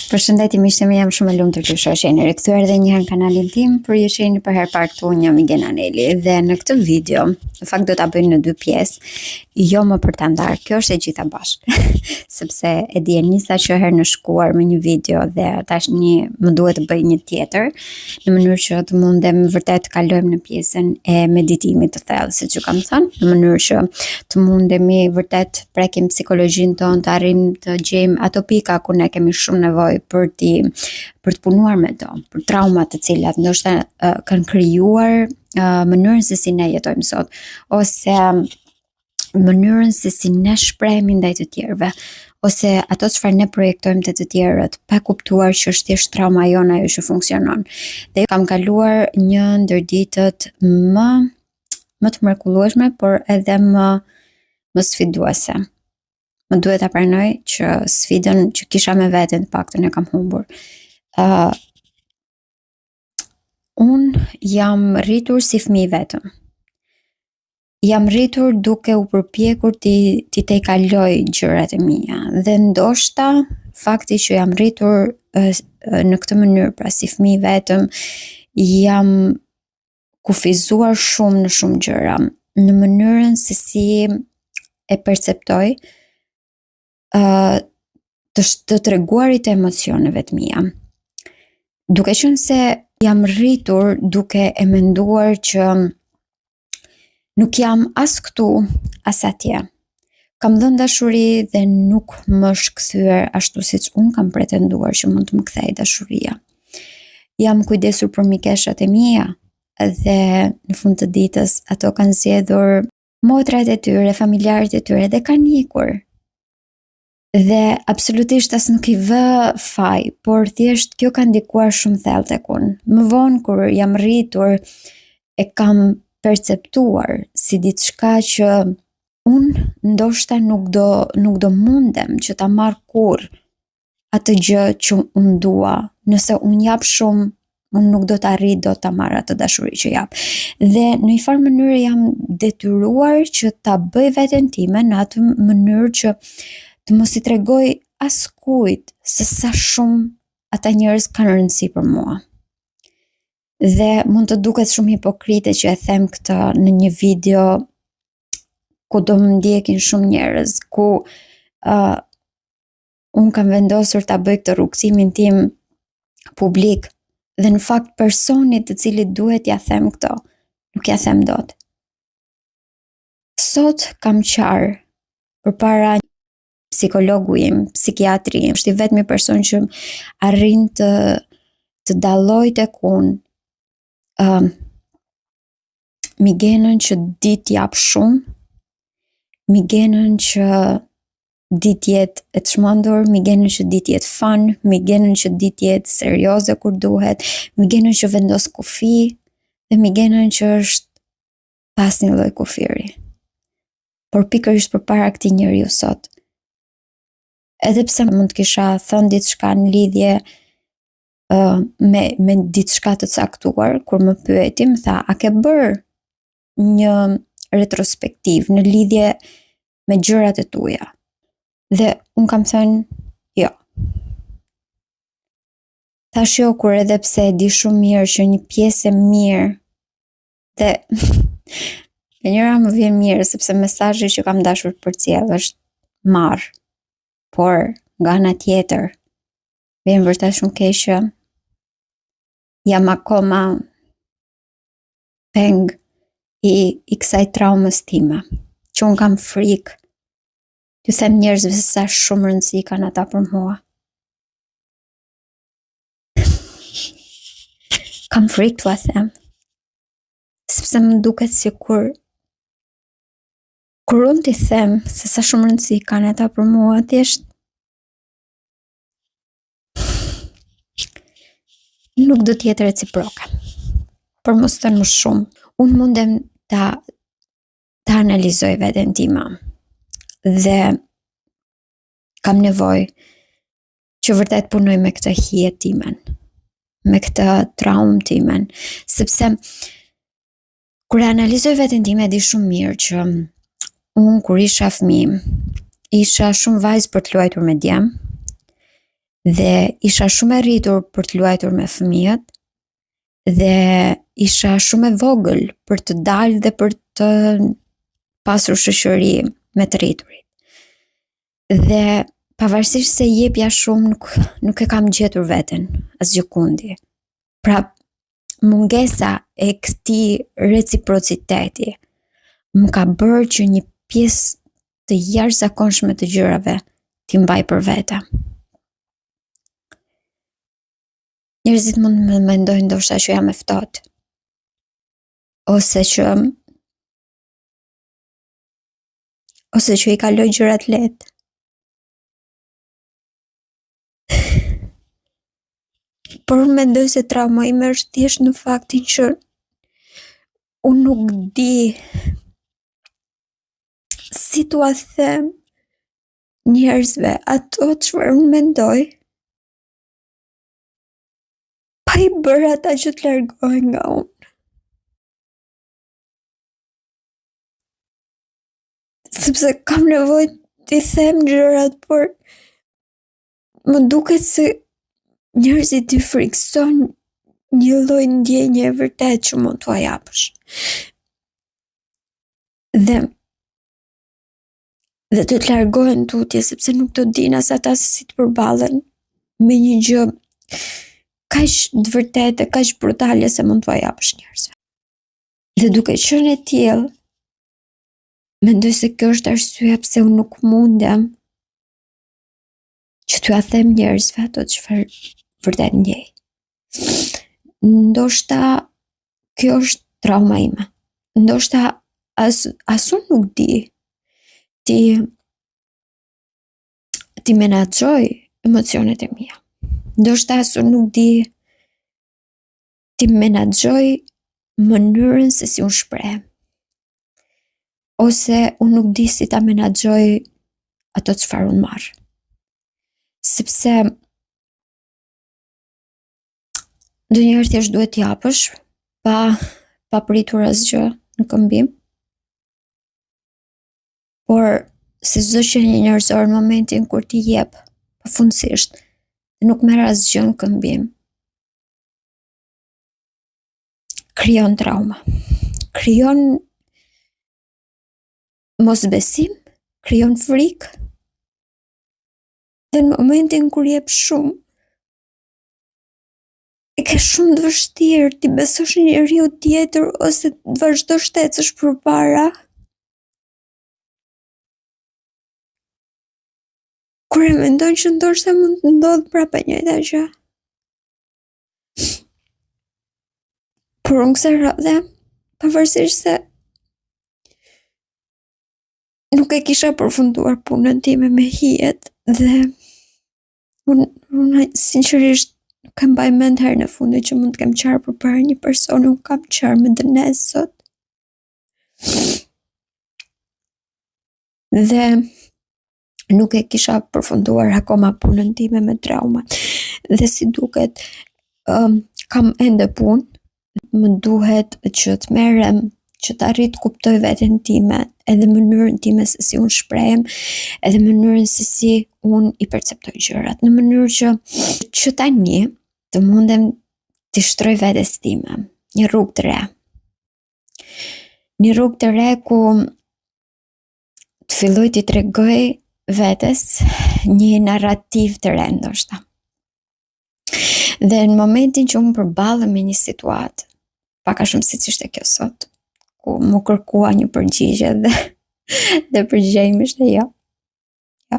Përshëndetje miqtë e mi, jam shumë e lumtur që ju shoh që jeni rikthyer edhe një herë në kanalin tim, për ju që jeni për herë parë këtu, unë jam Migena Neli dhe në këtë video, në fakt do ta bëj në dy pjesë, jo më për ta ndarë, kjo është e gjitha bashkë, sepse e di e nisa që herën e shkuar me një video dhe tashni më duhet të bëj një tjetër, në mënyrë që të mundem vërtet të kalojmë në pjesën e meditimit të thellë, siç ju kam thënë, në mënyrë që të mundemi vërtet prekim psikologjinë tonë, të arrijmë të gjejmë ato pika ku ne kemi shumë nevojë për t'i për të punuar me to, për traumat të cilat ndoshta uh, kanë krijuar uh, mënyrën se si ne jetojmë sot ose mënyrën se si ne shprehemi ndaj të tjerëve ose ato çfarë ne projektojmë te të tjerët, pa kuptuar që është thjesht trauma jonë ajo që funksionon. Dhe kam kaluar një ndër ditët më më të mrekullueshme, por edhe më më sfiduese. Më duhet ta pranoj që sfidën që kisha me veten të paktën e kam humbur. Uh, unë jam rritur si fëmijë vetëm. Jam rritur duke u përpjekur t'i t'i tejkaloj gjërat e mia dhe ndoshta fakti që jam rritur në këtë mënyrë, pra si fëmijë vetëm, jam kufizuar shumë në shumë gjëra, në mënyrën se si e perceptoj uh, të, të treguarit e emocioneve të mia. Duke qenë se jam rritur duke e menduar që nuk jam as këtu, as atje. Kam dhënë dashuri dhe nuk më është kthyer ashtu siç unë kam pretenduar që mund të më kthehej dashuria. Jam kujdesur për mikeshat e mia dhe në fund të ditës ato kanë zgjedhur motrat e tyre, familjarët e tyre dhe kanë ikur. Dhe absolutisht as nuk i vë faj, por thjesht kjo ka ndikuar shumë thellë tek unë. Më vonë kur jam rritur e kam perceptuar si diçka që unë ndoshta nuk do nuk do mundem që ta marr kurrë atë gjë që unë dua. Nëse unë jap shumë, unë nuk do të arrij dot ta marr atë dashuri që jap. Dhe në një farë mënyre jam detyruar që ta bëj veten time në atë mënyrë që të mos i tregoj askujt se sa shumë ata njerëz kanë rëndësi për mua. Dhe mund të duket shumë hipokrite që e them këtë në një video ku do më ndjekin shumë njerëz, ku uh, unë kam vendosur ta bëj këtë rrugëtimin tim publik dhe në fakt personit të cilit duhet t'ia them këto, nuk ia them dot. Sot kam qarë përpara psikologu im, psikiatri im, është i vetmi person që arrin të të dallojë tek unë um, Migenën që di të japë shumë, Migenën që di të jetë e çmendur, Migenën që di të jetë fun, Migenën që di të jetë serioze kur duhet, Migenën që vendos kufi dhe Migenën që është pa asnjë lloj kufiri. Por pikërisht përpara këtij njeriu sot. Edhe pse mund të kisha thënë diçka në lidhje uh, me me diçka të caktuar, kur më pyeti, më tha, a ke bërë një retrospektivë në lidhje me gjërat e tuaja? Dhe unë kam thënë, jo. Thashë jo kur edhe pse e di shumë mirë që një pjesë e mirë dhe e njëra më vjen mirë sepse mesazhi që kam dashur të përcjell është marrë. Por nga ana tjetër, vjen vërtet shumë keq që jam akoma peng i, i kësaj traumës time, që unë kam frikë t'ju them njerëzve se sa shumë rëndësi kanë ata për mua. Kam frikë t'ua them, sepse më duket sikur kur unë t'i them se sa shumë rëndësi kanë ata për mua, thjesht nuk do të jetë reciproke. Për mos thënë më shumë, unë mundem ta ta analizoj veten time dhe kam nevojë që vërtet punoj me këtë hije timen, me këtë traumë timen, sepse Kur e analizoj veten time e di shumë mirë që unë kur isha fëmijë, isha shumë vajzë për të luajtur me djem. Dhe isha shumë e rritur për të luajtur me fëmijët dhe isha shumë e vogël për të dalë dhe për të pasur shoqëri me të rriturit. Dhe pavarësisht se jepja shumë, nuk nuk e kam gjetur veten asgjëkundi. Pra, mungesa e këtij reciprociteti më ka bërë që një pjesë të jashtëzakonshme të gjërave t'i mbaj për vete. Njerëzit mund të mendojnë ndoshta që jam e ftohtë ose që ose që i kaloj gjërat lehtë. Por unë mendoj se trauma ime është thjesht në faktin që unë nuk di si t'ua them njerëzve ato çfarë unë mendoj pa i bërë ata që të largohen nga unë. Sepse kam nevojë t'i them gjërat, por më duket se njerëzit i frikëson një lloj ndjenje e vërtetë që mund t'ua japësh. Dhe dhe do të largohen tutje sepse nuk do dinë as ata se si të përballen me një gjë kaq të vërtetë dhe kaq brutale se mund t'ua japësh njerëzve. Dhe duke qenë e tillë, mendoj se kjo është arsyeja pse unë nuk mundem që t'ua them njerëzve ato çfarë vërtet ndjej. Ndoshta kjo është trauma ime. Ndoshta as as unë nuk di t'i t'i menaxhoj emocionet e mia. Ndoshta as unë nuk di t'i menaxhoj mënyrën se si unë shprehem. Ose unë nuk di si ta menaxhoj ato çfarë unë marr. Sepse ndonjëherë thjesht duhet të japësh pa pa pritur asgjë në këmbim. Por si çdo qenie njerëzore në momentin kur ti jep pafundësisht, nuk merr asgjë në këmbim. Krijon trauma. Krijon mosbesim, krijon frikë. Dhe në momentin kur jep shumë, e ke shumë të vështirë t'i besosh një njeriu tjetër ose të vazhdosh të ecësh përpara. Kur e mendon që ndoshta mund të ndodhë prapë e njëjta gjë. Por unë kësaj radhe, pavarësisht se nuk e kisha përfunduar punën time me hijet dhe unë unë sinqerisht nuk e mbaj mend herën e fundit që mund të kem qarë përpara një personi, unë kam qarë me dënesë sot. Dhe nuk e kisha përfunduar akoma punën time me traumat. Dhe si duket, um, kam ende punë, më duhet që të merrem, që të arrij të kuptoj veten time, edhe mënyrën time se si unë shprehem, edhe mënyrën se si unë i perceptoj gjërat, në mënyrë që që tani të mundem t'i shtroj vetes time një rrugë të re. Një rrugë të re ku të filloj t'i tregoj vetes një narrativë të re ndoshta. Dhe në momentin që unë përballem me një situatë, pak a shumë siç ishte kjo sot, ku m'u kërkua një përgjigje dhe dhe përgjigja ime ishte jo. Jo.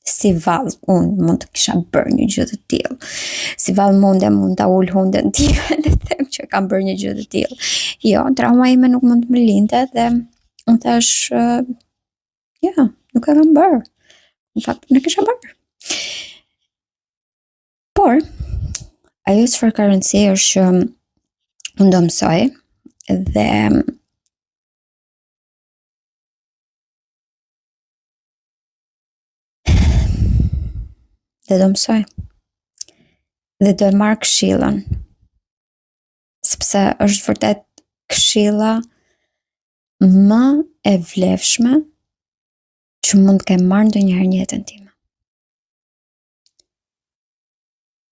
Si vallë unë mund të kisha bërë një gjë të tillë. Si vallë mundem mund ta ul hundën time dhe them që kam bërë një gjë të tillë. Jo, trauma ime nuk mund të më linte dhe unë thashë, jo, nuk e kam bërë. Në fakt, nuk e kisha bërë. Por, ajo çfarë ka rëndësi është që unë do mësoj dhe dhe do mësoj dhe do e marr këshillën sepse është vërtet këshilla më e vlefshme që mund të kem marrë ndonjëherë në jetën time.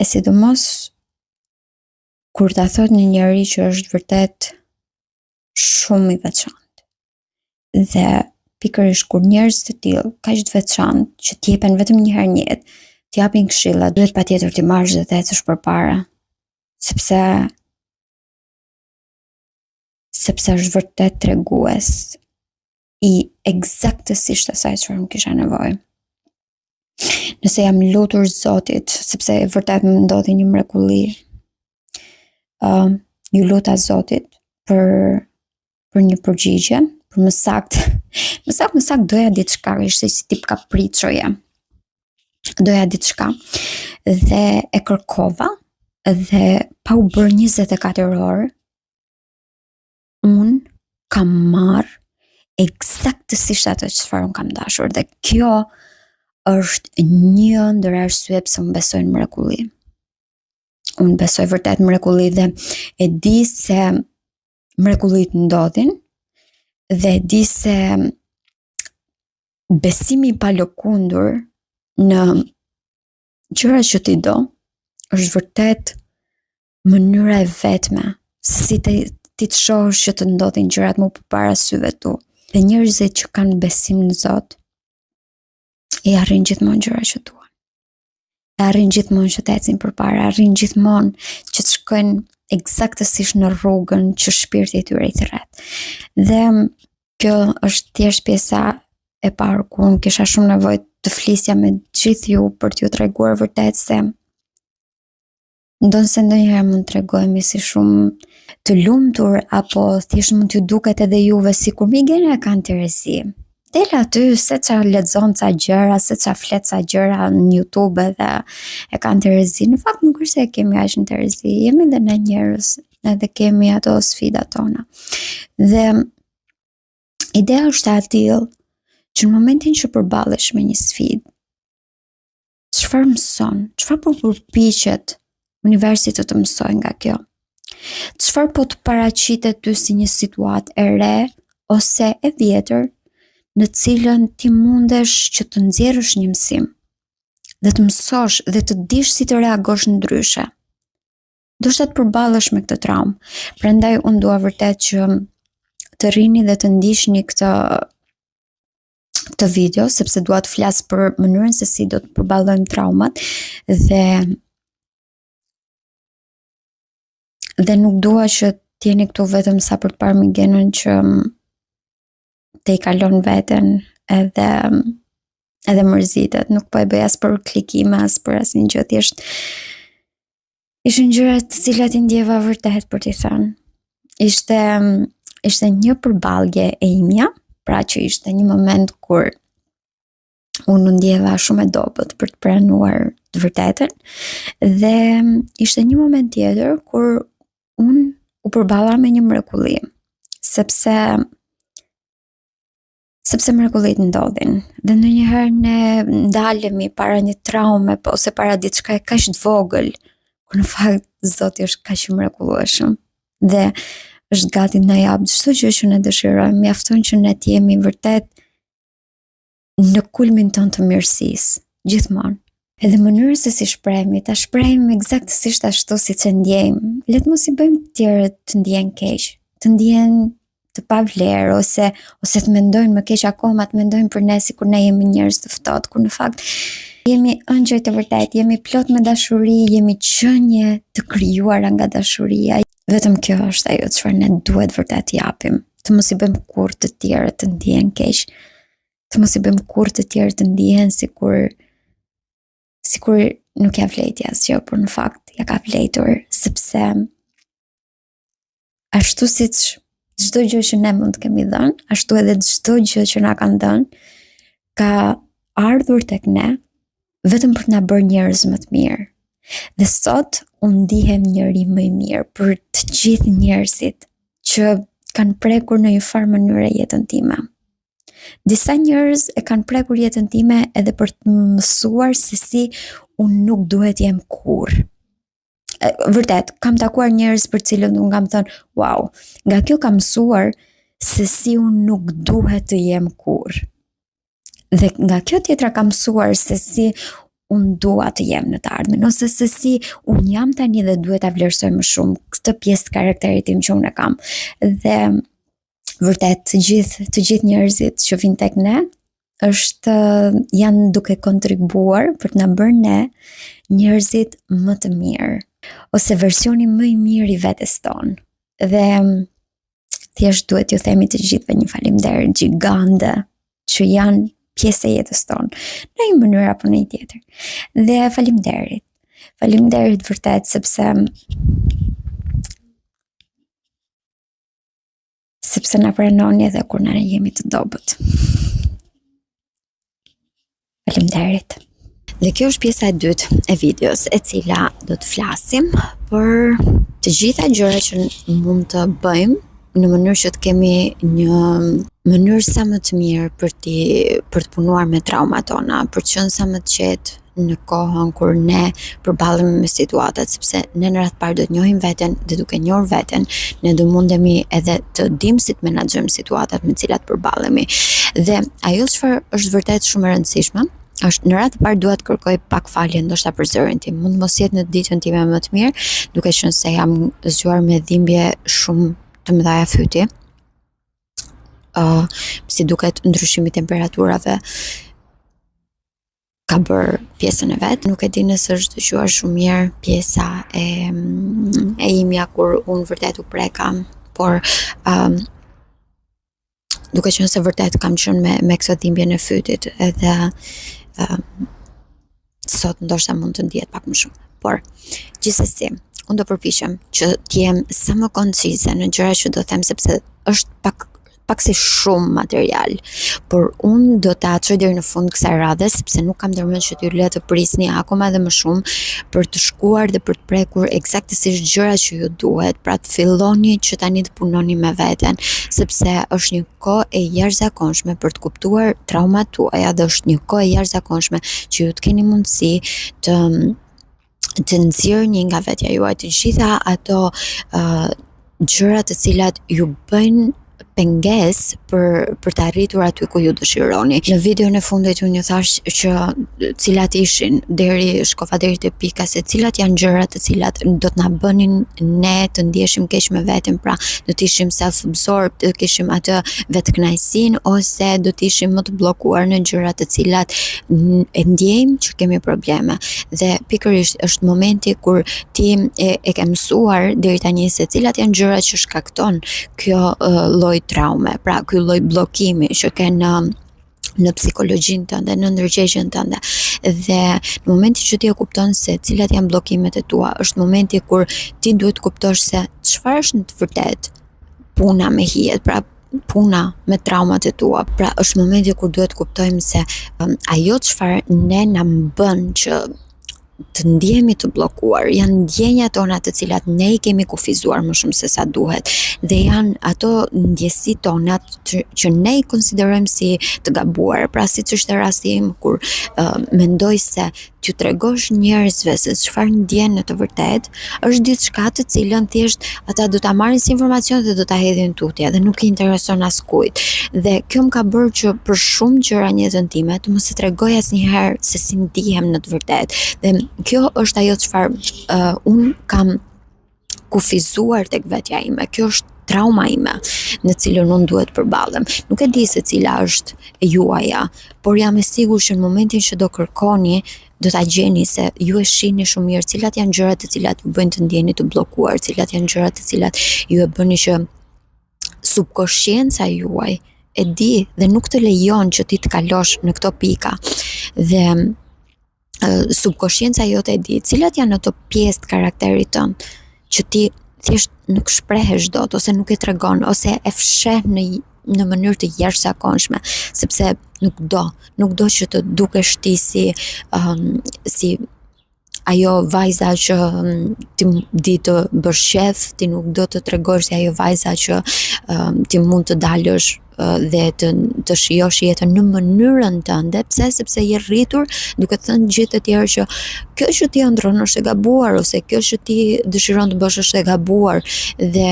E sidomos kur ta thotë një njeri që është vërtet shumë i veçantë. Dhe pikërisht kur njerëz të tillë, kaq të veçantë, që të jepen vetëm një herë në jetë, të japin këshilla, duhet patjetër t'i marrësh dhe të ecësh përpara. Sepse sepse është vërtet tregues i ekzaktësisht asaj çfarë unë kisha nevojë. Nëse jam lutur Zotit, sepse vërtet më ndodhi një mrekulli. Ëm, uh, iu luta Zotit për për një përgjigje, për më saktë, më saktë, më saktë doja diçka, ishte si tip kapriçoje. Doja diçka dhe e kërkova dhe pa u bërë 24 orë, unë kam marrë ekzaktësisht atë çfarë unë kam dashur dhe kjo është një ndër arsyet pse unë besoj në mrekulli. Unë besoj vërtet në mrekulli dhe e di se mrekullitë ndodhin dhe e di se besimi i palëkundur në gjëra që ti do është vërtet mënyra e vetme se si të ti të shohësh që të ndodhin gjërat mu përpara syve tu. Dhe njerëzit që kanë besim në Zot i arrijnë gjithmonë gjërat që duan. E arrijnë gjithmonë që të ecin përpara, arrijnë gjithmonë që të shkojnë ekzaktësisht në rrugën që shpirti i tyre i thërret. Dhe kjo është thjesht pjesa e parë ku unë kisha shumë nevojë të flisja me gjithë ju për t'ju treguar vërtet se Ndonëse ndonjëherë mund të tregohemi si shumë të lumtur apo thjesht mund t'ju duket edhe juve sikur Migena e ka në terezi. Del aty se ça lexon ca gjëra, se ça flet ca gjëra në YouTube edhe e ka në terezi. Në fakt nuk është se e kemi aq në terezi, jemi dhe ne njerëz edhe kemi ato sfidat tona. Dhe ideja është e atillë që në momentin që përballesh me një sfidë, Çfarë mëson? Çfarë po përpiqet universi të të mësojë nga kjo? Çfarë po të paraqitet ty si një situatë e re ose e vjetër në cilën ti mundesh që të nxjerrësh një mësim dhe të mësosh dhe të dish si të reagosh ndryshe. Ndoshta të përballesh me këtë traumë. Prandaj unë dua vërtet që të rrini dhe të ndiqni këtë këtë video sepse dua të flas për mënyrën se si do të përballojmë traumat dhe dhe nuk dua që të jeni këtu vetëm sa për të parë Migenën që mm, tejkalon veten edhe mm, edhe mërzitet, nuk po e bëj as për klikime, as për asnjë gjë, thjesht Ishin gjëra të cilat i ndjeva vërtet për t'i thënë. Ishte ishte një përballje e imja, pra që ishte një moment kur unë u ndjeva shumë e dobët për të pranuar të vërtetën dhe ishte një moment tjetër kur unë u përballa me një mrekulli, sepse sepse mrekullitë ndodhin dhe ndonjëherë ne ndalemi para një traume po, ose para diçkaje kaq të vogël, kur në fakt Zoti është kaq i mrekullueshëm dhe është gati të na japë çdo gjë që ne dëshirojmë, mjafton që ne të jemi vërtet në kulmin tonë të mirësisë, gjithmonë. Edhe mënyrën se si shprehemi, ta shprehim ekzaktësisht ashtu siç e ndjejmë. Le të mos i bëjmë të tjerët të ndihen keq, të ndihen të pavlerë ose ose të mendojnë më keq akoma, të mendojnë për ne sikur ne jemi njerëz të ftohtë, kur në fakt jemi ëngjëj të vërtetë, jemi plot me dashuri, jemi qenie të krijuara nga dashuria. Vetëm kjo është ajo çfarë ne duhet vërtet të japim. Të mos i bëjmë kurrë të tjerët të ndihen keq. Të mos i bëjmë kurrë të tjerët të ndihen sikur sikur nuk ia vlejti asgjë, por në fakt ia ka vlejtur sepse ashtu siç çdo gjë që ne mund të kemi dhënë, ashtu edhe çdo gjë që na kanë dhënë, ka ardhur tek ne vetëm për të na bërë njerëz më të mirë. Dhe sot unë ndihem njeri më i mirë për të gjithë njerëzit që kanë prekur në një farë mënyre jetën time. Disa njerëz e kanë prekur jetën time edhe për të mësuar se si unë nuk duhet të jem kurrë. Vërtet, kam takuar njerëz për të cilët unë kam thënë, wow, nga kjo kam mësuar se si unë nuk duhet të jem kurrë. Dhe nga kjo tjetra kam mësuar se si unë dua të jem në të ardhmen ose se si unë jam tani dhe duhet ta vlerësoj më shumë këtë pjesë të karakterit tim që unë e kam. Dhe vërtet të gjithë të gjithë njerëzit që vijnë tek ne është janë duke kontribuar për të na bërë ne njerëzit më të mirë ose versioni më i mirë i vetes tonë. Dhe thjesht duhet t'ju themi të gjithëve një faleminderit gjigande që janë pjesë e jetës tonë, në një mënyrë apo në një tjetër. Dhe faleminderit. Faleminderit vërtet sepse sepse na pranoni edhe kur ne jemi të dobët. Faleminderit. Dhe kjo është pjesa e dytë e videos, e cila do të flasim për të gjitha gjërat që mund të bëjmë në mënyrë që të kemi një mënyrë sa më të mirë për të për të punuar me traumat tona, për të qenë sa më të qetë në kohën kur ne përballemi me situatat, sepse ne në radhë të parë do të njohim veten dhe duke njohur veten, ne do mundemi edhe të dimë si të menaxhojmë situatat me të cilat përballemi. Dhe ajo çfarë është vërtet shumë e rëndësishme, është në radhë të parë dua të kërkoj pak falje ndoshta për zërin tim. Mund të mos jetë në ditën time më të mirë, duke qenë se jam zgjuar me dhimbje shumë të mëdha fyti. Uh, si duket ndryshimi i temperaturave ka bërë pjesën e vet. Nuk e di nëse është dëgjuar shumë mirë pjesa e e imja kur unë vërtet u preka, por um, duke qenë se vërtet kam qenë me me këtë dhimbjen e fytit edhe um, sot ndoshta mund të ndihet pak më shumë. Por gjithsesi, unë do përpiqem që të jem sa më koncize në gjëra që do them sepse është pak pak si shumë material, por unë do ta çoj deri në fund kësaj radhe sepse nuk kam ndërmend që t'ju lë të prisni akoma edhe më shumë për të shkuar dhe për të prekur eksaktësisht gjërat që ju duhet. Pra të filloni që tani të punoni me veten, sepse është një kohë e jashtëzakonshme për të kuptuar traumat tuaja dhe është një kohë e jashtëzakonshme që ju të keni mundësi të të nxirrni nga vetja juaj të gjitha ato uh, gjëra të cilat ju bëjnë pengesë për për të arritur aty ku ju dëshironi. Në videon e fundit unë ju thashë që cilat ishin deri shkova deri te pika se cilat janë gjërat të cilat do të na bënin ne të ndiheshim keq me veten, pra do të ishim self-absorbed, do të kishim atë vetëkënaqësinë ose do të ishim më të bllokuar në gjëra të cilat e ndjejmë që kemi probleme. Dhe pikërisht është momenti kur ti e, e ke mësuar deri tani se cilat janë gjërat që shkakton kjo uh, lloj traume, pra ky lloj bllokimi që ke në në psikologjinë tënde, në ndërgjegjen tënde. Dhe në momentin që ti e kupton se cilat janë bllokimet e tua, është momenti kur ti duhet të kuptosh se çfarë është në të vërtetë puna me hijet, pra puna me traumat e tua. Pra është momenti kur duhet të kuptojmë se um, ajo çfarë ne na bën që të ndjehemi të bllokuar, janë ndjenjat tona të cilat ne i kemi kufizuar më shumë se sa duhet dhe janë ato ndjesi tona që, që ne i konsiderojmë si të gabuar. Pra siç është rasti im kur uh, mendoj se t'ju tregosh njerëzve se çfarë ndjen në të vërtetë, është diçka të cilën thjesht ata do ta marrin si informacion dhe do ta hedhin tutje dhe nuk i intereson askujt. Dhe kjo më ka bërë që për shumë gjëra në jetën time të mos e tregoj asnjëherë se si ndihem në të vërtetë. Dhe kjo është ajo çfarë uh, unë kam kufizuar tek vetja ime. Kjo është trauma ime në cilën unë duhet përballem. Nuk e di se cila është e juaja, por jam e sigurt që në momentin që do kërkoni, do ta gjeni se ju e shihni shumë mirë cilat janë gjërat të cilat ju bëjnë të ndjeheni të bllokuar, cilat janë gjërat të cilat ju e bëni që subkoshienca juaj e di dhe nuk të lejon që ti të kalosh në këto pika. Dhe subkoshienca jote e di cilat janë ato pjesë të karakterit tënd që ti thjesht nuk shprehesh dot ose nuk e tregon ose e fsheh në në mënyrë të jashtëzakonshme, sepse nuk do, nuk do që të dukesh ti si um, si ajo vajza që ti di të bësh qejf, ti nuk do të tregosh si ajo vajza që um, ti mund të dalësh dhe të të shijosh jetën në mënyrën tënde, pse? Sepse je rritur duke thënë gjithë të tjerë që kjo që ti ëndërron është e gabuar ose kjo që ti dëshiron të bësh është e gabuar dhe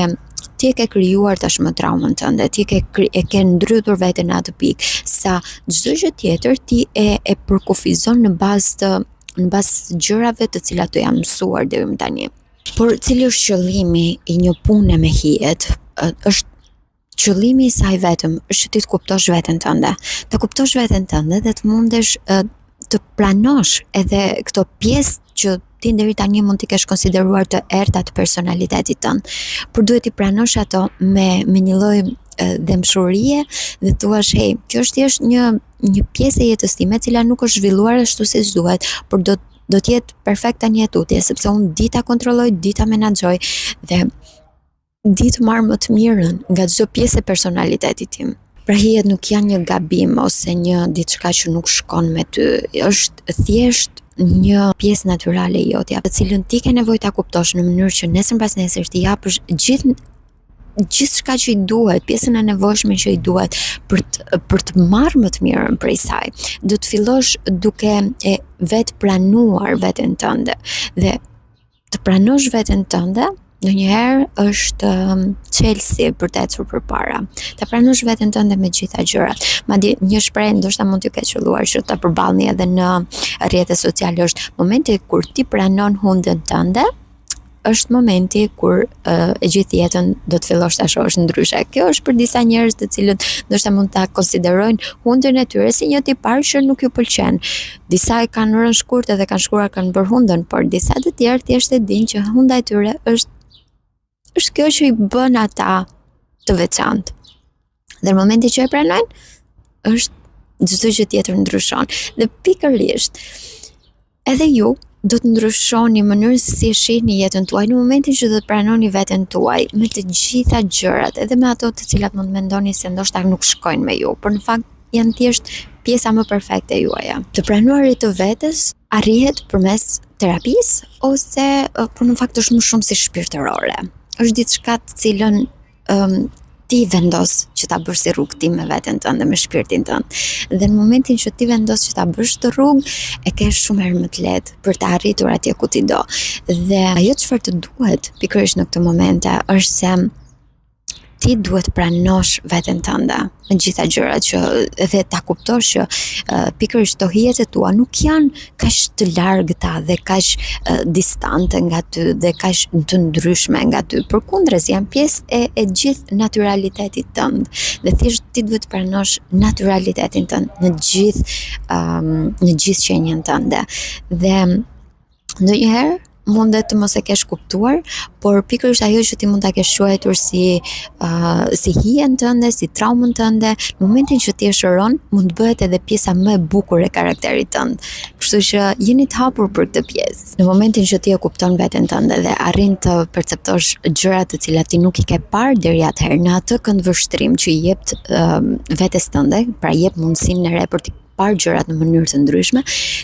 ti e ke krijuar tashmë traumën tënde, ti e ke e ke ndrydhur veten në atë pikë, sa çdo gjë tjetër ti e e përkufizon në bazë të. në bazë gjërave të cilat të janë mësuar deri më tani. Por cili është qëllimi i një pune me hijet? Është qëllimi i saj vetëm është që ti të kuptosh veten tënde. Të kuptosh veten tënde dhe të mundesh të pranosh edhe këto pjesë që ti deri tani mund t'i kesh konsideruar të errëta të personalitetit tënd. Por duhet t'i pranosh ato me me një lloj dhembshurie dhe të thuash, hey, kjo është thjesht një një pjesë e jetës time e cila nuk është zhvilluar ashtu siç duhet, por do do të jetë perfekt tani e tutje, sepse unë di ta kontrolloj, di ta menaxhoj dhe di të marr më të mirën nga çdo pjesë e personalitetit tim. Pra hijet nuk janë një gabim ose një diçka që nuk shkon me ty, është thjesht një pjesë natyrale e jotja, të cilën ti ke nevojë ta kuptosh në mënyrë që nesër mbas nesër t'i japësh gjithë gjithçka që i duhet, pjesën e nevojshme që i duhet për të për të marrë më të mirën prej saj. Do të fillosh duke e vetë pranuar veten tënde dhe të pranosh veten tënde ndonjëherë është um, çelësi për të ecur përpara. Ta pranosh veten tënde me gjitha gjërat. Madje një shprehje ndoshta mund t'ju ketë qëlluar që ta përballni edhe në rrjetet sociale është momenti kur ti pranon hundën tënde, është momenti kur uh, e gjithë jetën do të fillosh ta shohësh ndryshe. Kjo është për disa njerëz të cilët ndoshta mund ta konsiderojnë hundën e tyre si një tipar që nuk ju pëlqen. Disa e kanë rënë shkurt edhe kanë shkuar kanë bërë hundën, por disa të tjerë thjesht e dinë që hunda e tyre është është kjo që i bën ata të veçantë. Dhe në momentin që e pranojnë, është çdo gjë tjetër ndryshon. Dhe pikërisht edhe ju do të ndryshoni mënyrën se si e shihni jetën tuaj në momentin që do të pranoni veten tuaj me të gjitha gjërat, edhe me ato të cilat mund të mendoni se ndoshta nuk shkojnë me ju, por në fakt janë thjesht pjesa më perfekte juaja. Të pranuarit të vetes arrihet përmes terapisë ose por në fakt është më shumë si shpirtërore. Është diçka të cilën um, ti vendos që ta bësh si rrugëtim me veten tënde, me shpirtin tënd. Dhe në momentin që ti vendos që ta bësh këtë rrugë, e ke shumë herë më të lehtë për të arritur atje ku ti do. Dhe ajo çfarë të duhet pikërisht në këtë momente është se ti duhet pranosh veten tënde me gjitha gjërat që edhe ta kuptosh që uh, pikërisht këto hijet e tua nuk janë kaq të largëta dhe kaq uh, distante nga ty dhe kaq të ndryshme nga ty. Përkundrazi janë pjesë e e gjithë natyralitetit tënd dhe thjesht ti duhet të pranosh natyralitetin tënd në gjithë um, në gjithë qenien tënde. Dhe ndonjëherë mundet të mos e kesh kuptuar, por pikërisht ajo që ti mund ta kesh quajtur si uh, si hijen tënde, si traumën tënde, në momentin që ti e shëron, mund të bëhet edhe pjesa më e bukur e karakterit tënd. Kështu që jeni të hapur për këtë pjesë. Në momentin që ti e kupton veten tënde dhe arrin të perceptosh gjëra të cilat ti nuk i ke parë deri atëherë në atë këndvështrim që i jep uh, vetes tënde, pra jep mundësinë e re për të parë gjërat në mënyrë të ndryshme,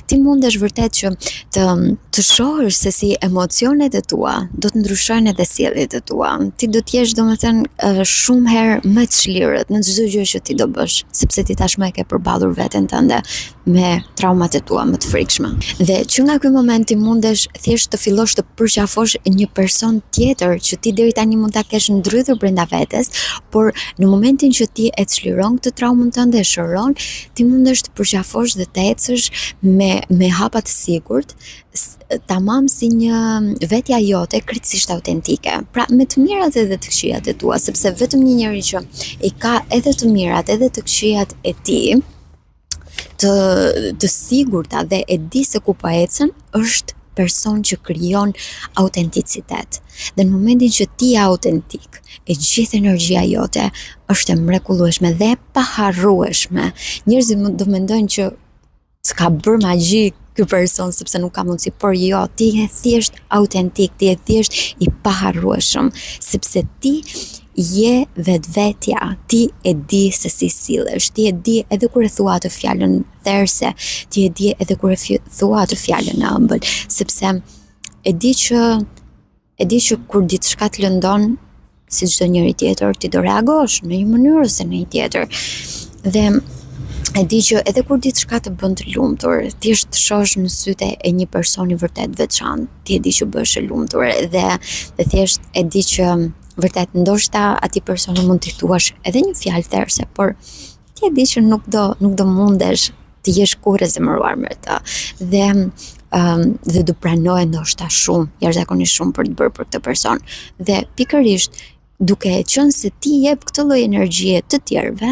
ti mundesh vërtet që të të shohësh se si emocionet e tua do të ndryshojnë edhe sjelljet e tua. Ti do të jesh domethënë shumë herë më të çlirët në çdo gjë që ti do bësh, sepse ti tashmë e ke përballur veten tënde me traumat e tua më të frikshme. Dhe që nga ky moment ti mundesh thjesht të fillosh të përqafosh një person tjetër që ti deri tani mund ta kesh ndrydhur brenda vetes, por në momentin që ti e çliron këtë traumën tënde, e shëron, ti mundesh të përqafosh dhe të ecësh me me hapa të sigurt, tamam si një vetja jote krejtësisht autentike. Pra me të mirat edhe të këqijat e tua, sepse vetëm një njeri që i ka edhe të mirat edhe të këqijat e tij, të të sigurta dhe e di se ku po ecën, është person që krijon autenticitet. Dhe në momentin që ti je autentik, e gjithë energjia jote është e mrekullueshme dhe e paharrueshme. Njerëzit do mendojnë që s'ka bërë magji ky person sepse nuk ka mundësi, por jo, ti je thjesht autentik, ti je thjesht i paharrueshëm, sepse ti je vetvetja, ti e di se si sillesh, ti e di edhe kur e thua atë fjalën therëse, ti e di edhe kur e thua atë fjalën e ëmbël, sepse e di që e di që kur diçka të lëndon si çdo njeri tjetër, ti do reagosh në një mënyrë ose në një tjetër. Dhe e di që edhe kur diçka të bën të lumtur, thjesht të shohësh në sytë e një personi vërtet veçantë, ti e di që bëhesh e lumtur dhe dhe thjesht e di që vërtet ndoshta atij personi mund t'i thuash edhe një fjalë therëse, por ti e di që nuk do nuk do mundesh të jesh kurrë e zemëruar me të. Dhe. Um, dhe do pranoje ndoshta shumë, jashtëzakonisht shumë për të bërë për këtë person. Dhe pikërisht duke qenë se ti jep këtë lloj energjie të tjerëve,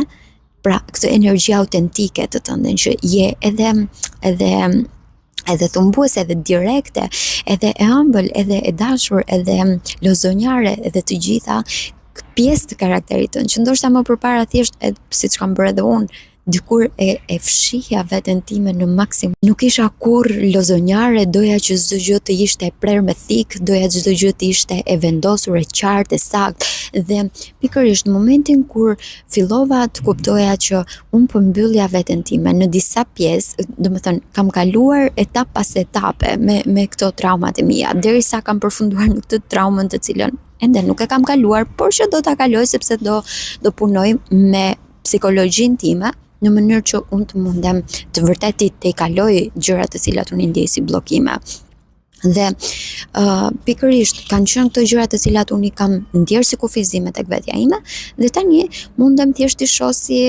pra këtë energji autentike të tënden që je edhe edhe edhe thumbuese, edhe direkte, edhe e ëmbël, edhe e dashur, edhe lozonjare, edhe të gjitha pjesë të karakterit tënd, që ndoshta më përpara thjesht edhe siç kam bërë edhe unë, dikur e e fshihja veten time në maksimum. Nuk isha kurrë lozonjare, doja që çdo gjë të ishte e prerë me thikë, doja çdo gjë të ishte e vendosur, e qartë, e saktë dhe pikërisht në momentin kur fillova të kuptoja që unë po mbyllja veten time në disa pjesë, domethënë kam kaluar etapë pas etape me me këto traumat e mia, derisa kam përfunduar në këtë traumën të cilën ende nuk e kam kaluar, por që do ta kaloj sepse do do punoj me psikologjinë time në mënyrë që unë të mundem të vërtet t'i tejkaloj gjërat të cilat unë i ndjej si bllokime. Dhe uh, pikërisht kanë qenë këto gjëra të cilat unë i kam ndjerë si kufizime tek vetja ime dhe tani mundem thjesht t'i shoh si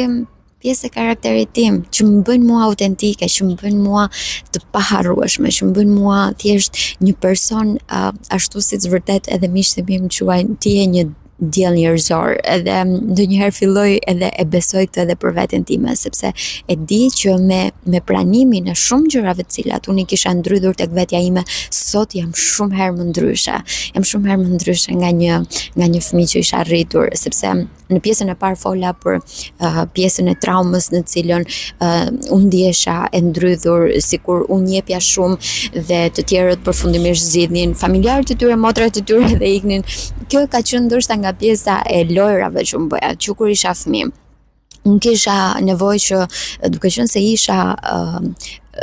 pjesë e karakterit tim, që më bëjnë mua autentike, që më bëjnë mua të paharrueshme, që më bëjnë mua thjesht një person uh, ashtu siç vërtet edhe miqtë e mi më quajnë ti je një diell njerëzor edhe ndonjëherë filloj edhe e besoj këtë edhe për veten time sepse e di që me me pranimin e shumë gjërave të cilat unë i kisha ndrydhur tek vetja ime sot jam shumë herë më ndryshe jam shumë herë më ndryshe nga një nga një fëmijë që isha rritur sepse në pjesën e parë fola për uh, pjesën e traumës në të cilën uh, unë ndihesha e ndrydhur sikur unë jepja shumë dhe të tjerët përfundimisht zgjidhnin familjarët e tyre, motrat e tyre dhe iknin. Kjo ka qenë ndoshta nga pjesa e lojrave që unë bëja, që kur isha fëmijë. Unë kisha nevojë që duke qenë se isha uh,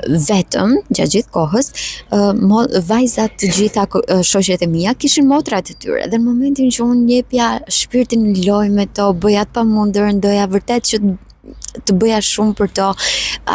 vetëm gjatë gjithë kohës, uh, mo, vajzat të gjitha shoqet e mia kishin motrat e tyre dhe në momentin që unë jepja shpirtin në lojë me to, bëja të pamundurën, doja vërtet që të bëja shumë për to.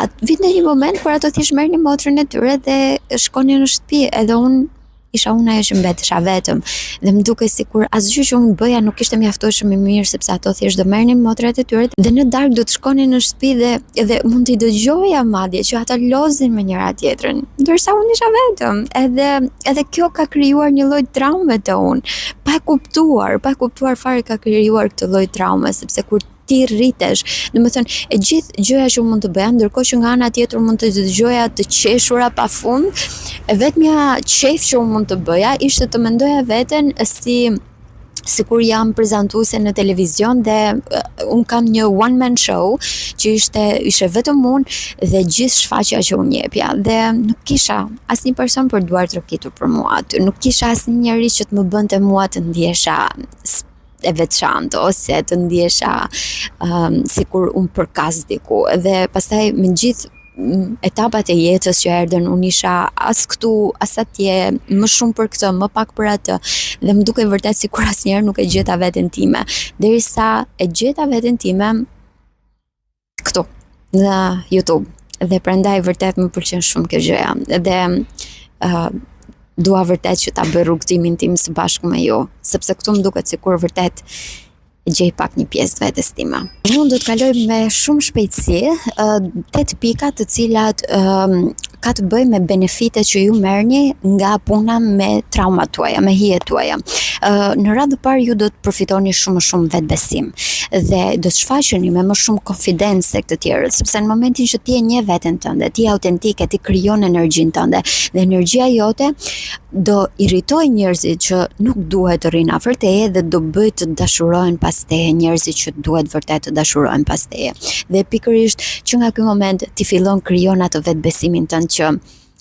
At vinte një moment kur ato thjesht merrnin motrën e tyre dhe shkonin në shtëpi, edhe unë isha unë ajo që mbetesha vetëm dhe më dukej sikur asgjë që unë bëja nuk ishte mjaftueshëm e mirë sepse ato thjesht do merrnin motrat e tyre dhe në darkë do të shkonin në shtëpi dhe edhe mund t'i dëgjoja madje që ata loznin me njëra tjetrën, ndërsa unë isha vetëm. Edhe edhe kjo ka krijuar një lloj traume te unë, pa e kuptuar, pa e kuptuar fare ka krijuar këtë lloj traume sepse kur ti rritesh. Domethënë, e gjithë gjëja që mund të bëja, ndërkohë që nga ana tjetër mund të dëgjoja të qeshura pafund, e vetmja qejf që unë mund të bëja ishte të mendoja veten si sikur jam prezantuese në televizion dhe unë kam një one man show që ishte ishe vetëm unë dhe gjithë shfaqja që unë jepja dhe nuk kisha asnjë person për duartrokitur për mua aty, nuk kisha asnjë njeri që të më bënte mua të ndihesha e veçantë ose të ndihesha um, sikur unë përkas diku dhe pastaj me gjithë etapat e jetës që erdhën, unë isha as këtu, as atje, më shumë për këtë, më pak për atë, dhe më dukej vërtet sikur asnjëherë nuk e gjeta veten time. Derisa e gjeta veten time këtu në YouTube dhe prandaj vërtet më pëlqen shumë kjo gjëja dhe uh, dua vërtet që ta bëj rrugëtimin tim së bashku me ju, sepse këtu më duket sikur vërtet gjej pak një pjesë të vetes time. Unë do të kaloj me shumë shpejtësi, uh, tetë pika të cilat um, ka të bëjë me benefitet që ju merrni nga puna me traumat tuaja, me hijet tuaja. Ë në radhë të parë ju do të përfitoni shumë më shumë vetbesim dhe do të shfaqeni me më shumë konfidencë tek të tjerët, sepse në momentin që ti e njeh veten tënde, ti je autentike, ti krijon energjinë tënde dhe energjia jote do irritojë njerëzit që nuk duhet të rrinë afër teje dhe do bëjë të dashurohen pas teje njerëzit që duhet vërtet të dashurohen pas teje. Dhe pikërisht që nga ky moment ti fillon krijon atë vetbesimin tënd që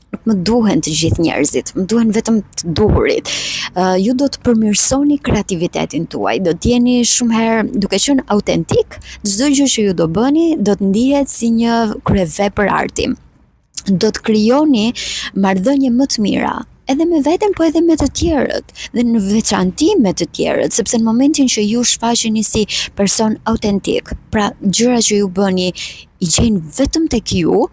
nuk më duhen të gjithë njerëzit, më duhen vetëm të duhurit. Uh, ju do të përmirësoni kreativitetin tuaj, do të jeni shumë herë duke qenë autentik, çdo gjë që ju do bëni do të ndihet si një kryevepër arti. Do të krijoni marrëdhënie më të mira, edhe me veten, po edhe me të tjerët dhe në veçanti me të tjerët, sepse në momentin që ju shfaqeni si person autentik, pra gjërat që ju bëni i gjejnë vetëm tek ju,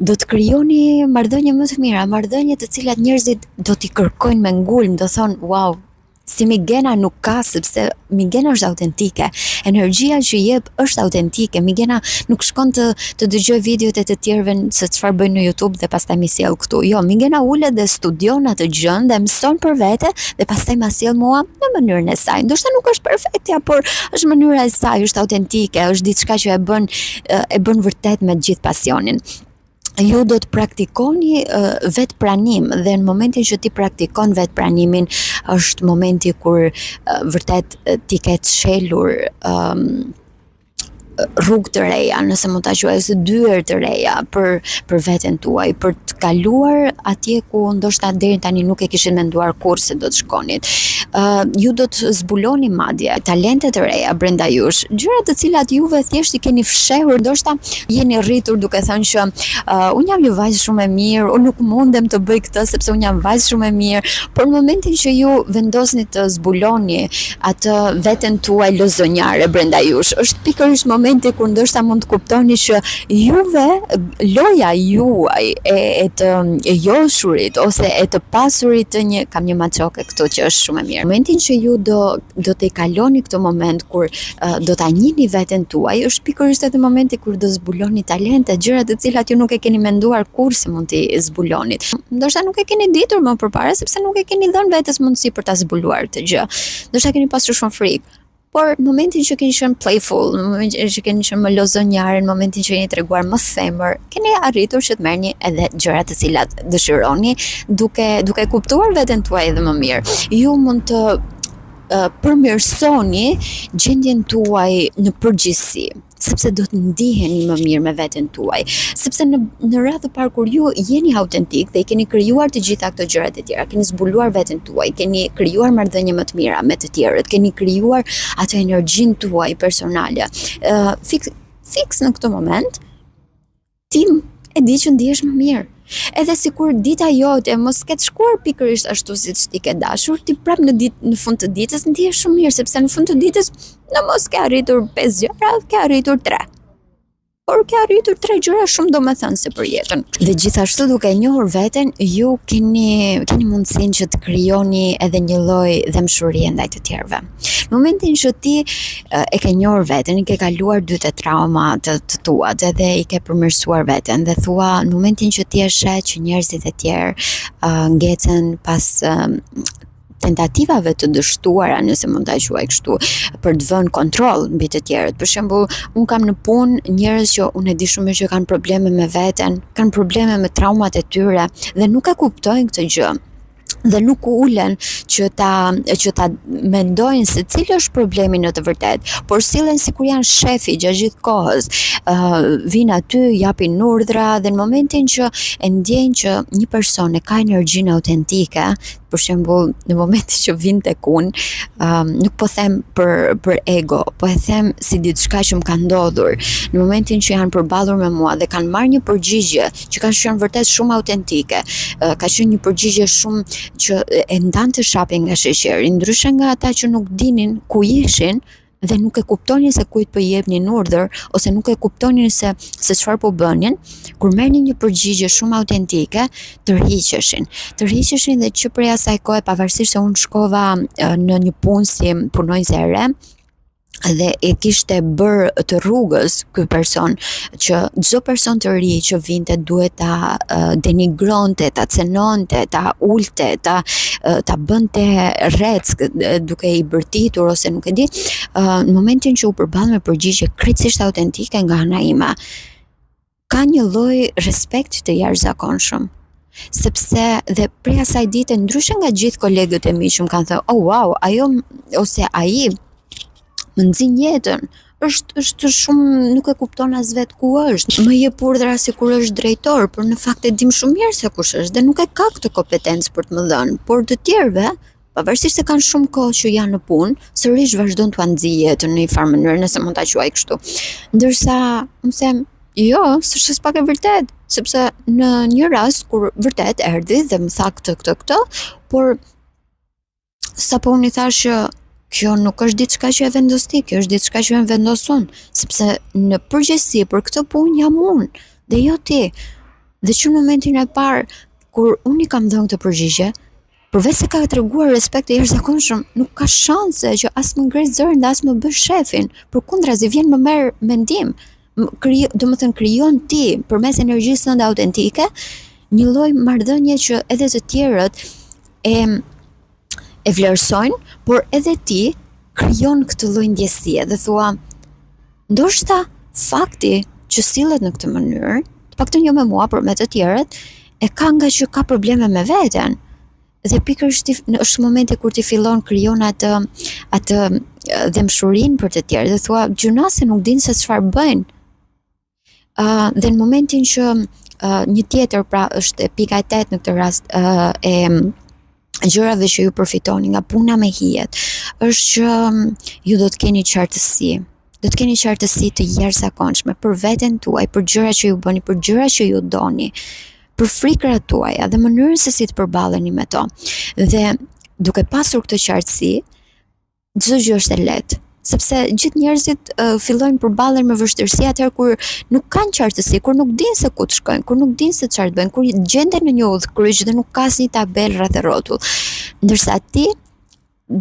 do të krijoni marrëdhënie më të mira, marrëdhënie të cilat njerëzit do t'i kërkojnë me ngulm, do thonë, wow, Si Migena nuk ka sepse Migena është autentike. Energjia që jep është autentike. Migena nuk shkon të të dëgjojë videot e të tjerëve se çfarë bëjnë në YouTube dhe pastaj m'i sjell këtu. Jo, Migena ulet dhe studion atë gjën dhe mëson për vete dhe pastaj ma sjell mua në mënyrën e saj. Ndoshta nuk është perfektja, por është mënyra e saj, është autentike, është diçka që e bën e bën vërtet me gjithë pasionin ju do të praktikoni uh, vetëpranim dhe në momentin që ti praktikon vetëpranimin është momenti kur uh, vërtet ti ke çelur um, rrugë të reja, nëse mund ta quaj ose dyer të reja për për veten tuaj, për të kaluar atje ku ndoshta deri tani nuk e kishit menduar kurrë se do të shkonit. Ë uh, ju do të zbuloni madje talente të reja brenda jush, gjëra të cilat juve thjesht i keni fshehur, ndoshta jeni rritur duke thënë që uh, unë jam një vajzë shumë e mirë, unë nuk mundem të bëj këtë sepse unë jam vajzë shumë e mirë, por në momentin që ju vendosni të zbuloni atë veten tuaj lozonjare brenda jush, është pikërisht momenti kur ndoshta mund të kuptoni që juve loja juaj e, e të e joshurit ose e të pasurit të një kam një maçoke këtu që është shumë e mirë. Momentin që ju do do të kaloni këtë moment kur uh, do ta njihni veten tuaj, është pikërisht edhe momenti kur do zbuloni talente, gjëra të cilat ju nuk e keni menduar kurrë se mund t'i zbulonit. Ndoshta nuk e keni ditur më përpara sepse nuk e keni dhënë vetes mundësi për ta zbuluar këtë gjë. Ndoshta keni pasur shumë frikë. Por në momentin që keni qenë playful, në momentin që keni qenë më lozonjare, në momentin që jeni treguar më femër, keni arritur që të merrni edhe gjërat të cilat dëshironi, duke duke kuptuar veten tuaj edhe më mirë. Ju mund të përmirësoni gjendjen tuaj në përgjithësi sepse do të ndiheni më mirë me veten tuaj. Sepse në në radhë të parë kur ju jeni autentik dhe i keni krijuar të gjitha këto gjërat e tjera, keni zbuluar veten tuaj, keni krijuar marrëdhënie më të mira me të tjerët, keni krijuar atë energjinë tuaj personale. Ë uh, fiks fiks në këtë moment ti e di që ndihesh më mirë. Edhe sikur dita jote mos ketë shkuar pikërisht ashtu siç ti ke dashur, ti prap në ditë në fund të ditës ndihesh shumë mirë sepse në fund të ditës në mos ke arritur 5 gjëra, ke arritur 3. Por ke arritur 3 gjëra shumë domethënëse për jetën. Dhe gjithashtu duke e njohur veten, ju keni keni mundësinë që të krijoni edhe një lloj dhembshurie ndaj të tjerëve. Në momentin që ti e ke njohur veten, i ke kaluar dy të trauma të, të tuat edhe i ke përmirësuar veten dhe thua në momentin që ti e sheh që njerëzit e tjerë uh, ngecen pas uh, tentativave të dështuara, nëse mund ta quaj kështu, për të vënë kontroll mbi të tjerët. Për shembull, un kam në punë njerëz që unë e di shumë mirë që kanë probleme me veten, kanë probleme me traumat e tyre dhe nuk e kuptojnë këtë gjë dhe nuk ulen që ta që ta mendojnë se cili është problemi në të vërtetë, por sillen sikur janë shefi gjatë gjithë kohës. Ë uh, vijnë aty, japin urdhra dhe në momentin që e ndjejnë që një person e ka energjinë autentike, për shembull, në momentin që vijnë tek unë, um, nuk po them për për ego, po e them si diçka që më ka ndodhur. Në momentin që janë përballur me mua dhe kanë marrë një përgjigje që ka qenë vërtet shumë autentike. Ka qenë një përgjigje shumë që e ndante shapin nga sheqeri, ndryshe nga ata që nuk dinin ku ishin dhe nuk e kuptonin se kujt po i jepnin urdhër ose nuk e kuptonin se se çfarë po bënin, kur merrnin një përgjigje shumë autentike, tërhiqeshin. Tërhiqeshin dhe që prej asaj kohe pavarësisht se unë shkova në një punë si punonjëse e re, dhe e kishte bërë të rrugës ky person që çdo person të ri që vinte duhet ta denigronte, ta cenonte, ta ulte, ta ta bënte rreck duke i bërtitur ose nuk e di, në momentin që u përball me përgjigje krejtësisht autentike nga ana ime, ka një lloj respekti të jashtëzakonshëm. Sepse dhe prej asaj dite ndryshe nga gjithë kolegët e mi që më kanë thënë, "Oh wow, ajo ose ai më nxin jetën." Është është shumë nuk e kupton as vet ku është. Më jep urdhra sikur është drejtor, por në fakt e dim shumë mirë se kush është dhe nuk e ka këtë kompetencë për të më dhënë, por të tjerëve pavarësisht se kanë shumë kohë që janë në punë, sërish vazhdon t'ua nxijë jetën në një farë mënyrë, nëse mund ta quaj kështu. Ndërsa, unë them, jo, s'është aspak e vërtetë, sepse në një rast kur vërtet erdhi dhe më tha këtë, këtë, këtë, por sapo unë i thashë që kjo nuk është diçka që e vendos ti, kjo është diçka që e vendos unë, sepse në përgjithësi për këtë punë jam unë dhe jo ti. Dhe që në momentin e parë kur unë i kam dhënë këtë përgjigje, Përveç se ka treguar respekt të jashtëzakonshëm, nuk ka shanse që as më ngre zërin dhe as më bën shefin. Përkundrazi vjen më merr mendim. Kri, domethënë krijon ti përmes energjisë tënde autentike një lloj marrëdhënie që edhe të tjerët e e vlerësojnë, por edhe ti krijon këtë lloj ndjesie dhe thua ndoshta fakti që sillet në këtë mënyrë, të paktën jo me mua, por me të tjerët, e ka nga që ka probleme me veten. Dhe pikërisht ti, është momenti kur ti fillon krijon atë atë dhembshurinë për të tjerë dhe thua gjynah se nuk dinë se çfarë bëjnë. Uh, dhe në momentin që uh, një tjetër pra është pika e 8 në këtë rast uh, e gjërave që ju përfitoni nga puna me hijet, është që ju do të keni qartësi. Do të keni qartësi të jashtëzakonshme për veten tuaj, për gjërat që ju bëni, për gjërat që ju doni, për frikërat tuaja dhe mënyrën se si të përballeni me to. Dhe duke pasur këtë qartësi, çdo gjë është e lehtë sepse gjithë njerëzit uh, fillojnë përballen me vështirësi atëherë kur nuk kanë qartësi, kur nuk dinë se ku të shkojnë, kur nuk dinë se çfarë të bëjnë, kur gjenden në një udhëkryq dhe nuk ka asnjë tabelë rreth e rrotull. Ndërsa ti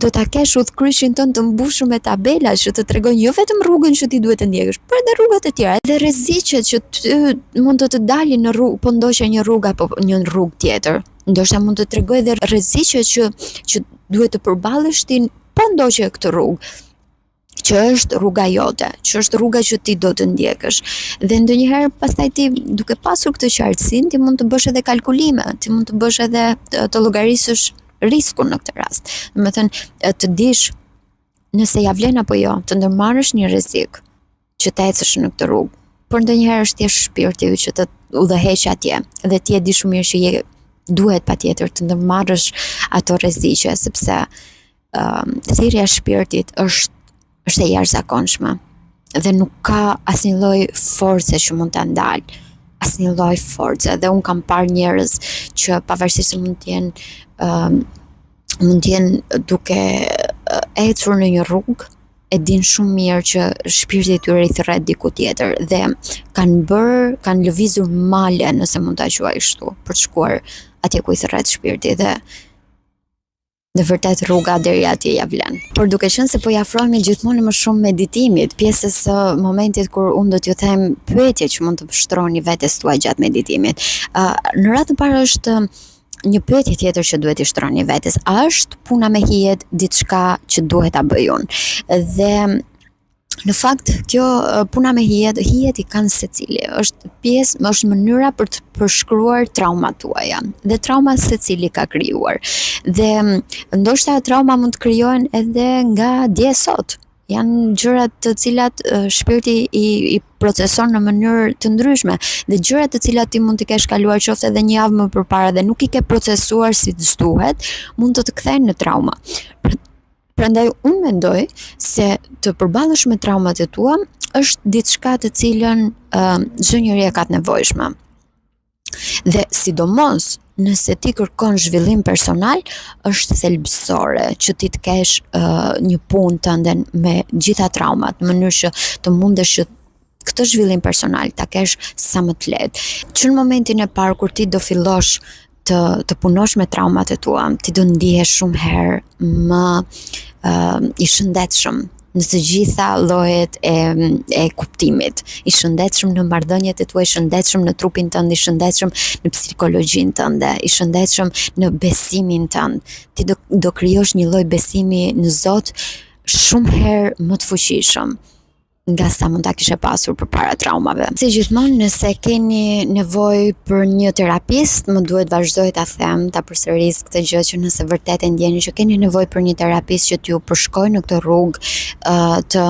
do ta kesh udhëkryqin tënd të mbushur me tabela që të tregojnë jo vetëm rrugën që ti duhet të ndjekësh, por edhe rrugët e tjera, edhe rreziqet që ty mund të të dalin në rrugë, po ndoqe një rrugë apo një rrugë tjetër. Ndoshta mund të tregojë edhe rreziqet që që duhet të përballesh ti po ndoqe këtë rrugë që është rruga jote, që është rruga që ti do të ndjekësh. Dhe ndonjëherë pastaj ti duke pasur këtë qartësinë, ti mund të bësh edhe kalkulime, ti mund të bësh edhe të, të llogarisësh riskun në këtë rast. Domethënë, të dish nëse ia vlen apo jo, të ndërmarrësh një rrezik që të ecësh në këtë rrugë. Por ndonjëherë është thjesht shpirti yt që të udhëheq atje dhe ti e di shumë mirë që je duhet patjetër të ndërmarrësh ato rreziqe sepse um, thirrja e shpirtit është është e jashtëzakonshme dhe nuk ka asnjë lloj force që mund ta ndalë asnjë lloj force dhe unë kam parë njerëz që pavarësisht se mund të jenë um, mund të jenë duke ecur në një rrugë e dinë shumë mirë që shpirti i tyre i thërret diku tjetër dhe kanë bërë, kanë lëvizur male, nëse mund ta quaj kështu, për të shkuar atje ku i thërret shpirti dhe dhe vërtet rruga deri atje ia vlen. Por duke qenë se po i afrohemi gjithmonë më shumë meditimit, pjesës së momentit kur unë do t'ju them pyetje që mund të shtroni vetes tuaj gjatë meditimit. Uh, në radhë të parë është një pyetje tjetër që duhet t'i shtroni vetes, a është puna me hijet diçka që duhet ta bëj unë? Dhe në fakt kjo puna me hijet, hijet i kanë secili. Është pjesë, është mënyra për të përshkruar traumat tuaja. Dhe trauma secili ka krijuar. Dhe ndoshta trauma mund të krijohen edhe nga dje sot. Janë gjëra të cilat shpirti i, i proceson në mënyrë të ndryshme dhe gjëra të cilat ti mund t'i kesh kaluar qoftë edhe një javë më përpara dhe nuk i ke procesuar siç duhet, mund të të kthejnë në trauma. Prandaj unë mendoj se të përballesh me traumat e tua është diçka të cilën çdo uh, njeri e ka të nevojshme. Dhe sidomos nëse ti kërkon zhvillim personal, është thelbësore që ti të kesh uh, një punë tënde me gjitha traumat, në mënyrë që të mundesh që këtë zhvillim personal ta kesh sa më të lehtë. Që në momentin e parë kur ti do fillosh të të punosh me traumat e tua, ti do ndihesh shumë herë më uh, i shëndetshëm në të gjitha llojet e e kuptimit. I shëndetshëm në marrëdhëniet e tua, i shëndetshëm në trupin tënd, i shëndetshëm në psikologjinë tënde, i shëndetshëm në besimin tënd. Ti do do krijosh një lloj besimi në Zot shumë herë më të fuqishëm nga sa mund ta kishe pasur përpara traumave. Si gjithmonë, nëse keni nevojë për një terapist, më duhet vazhdoj ta them, ta përsëris këtë gjë që nëse vërtet e ndjeni që keni nevojë për një terapist që t'ju përshkojë në këtë rrugë uh, të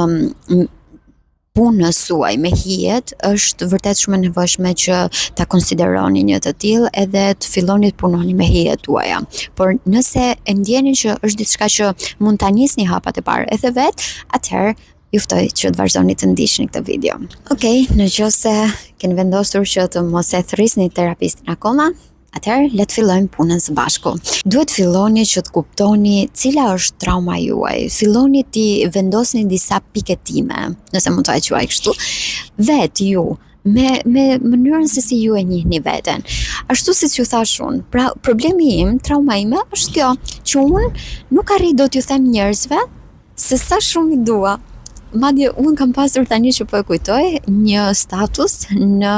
punës suaj me hijet është vërtet shumë e nevojshme që ta konsideroni një të tillë edhe të filloni të punoni me hijet tuaja. Por nëse e ndjeni që është diçka që mund ta nisni hapat e parë edhe vetë, atëherë ju ftoj që të vazhdoni të ndiqni këtë video. Okej, okay, në qoftë se keni vendosur që të mos e thërrisni terapistin akoma, atëherë le të fillojmë punën së bashku. Duhet filloni që të kuptoni cila është trauma juaj. Filloni t'i vendosni disa piketime, nëse mund ta quaj kështu. Vetë ju. me me mënyrën se si ju e njihni veten. Ashtu siç ju thashë unë, pra problemi im, trauma ime është kjo, që unë nuk arrij dot t'ju them njerëzve se sa shumë i dua. Madje unë kam pasur tani që po e kujtoj një status në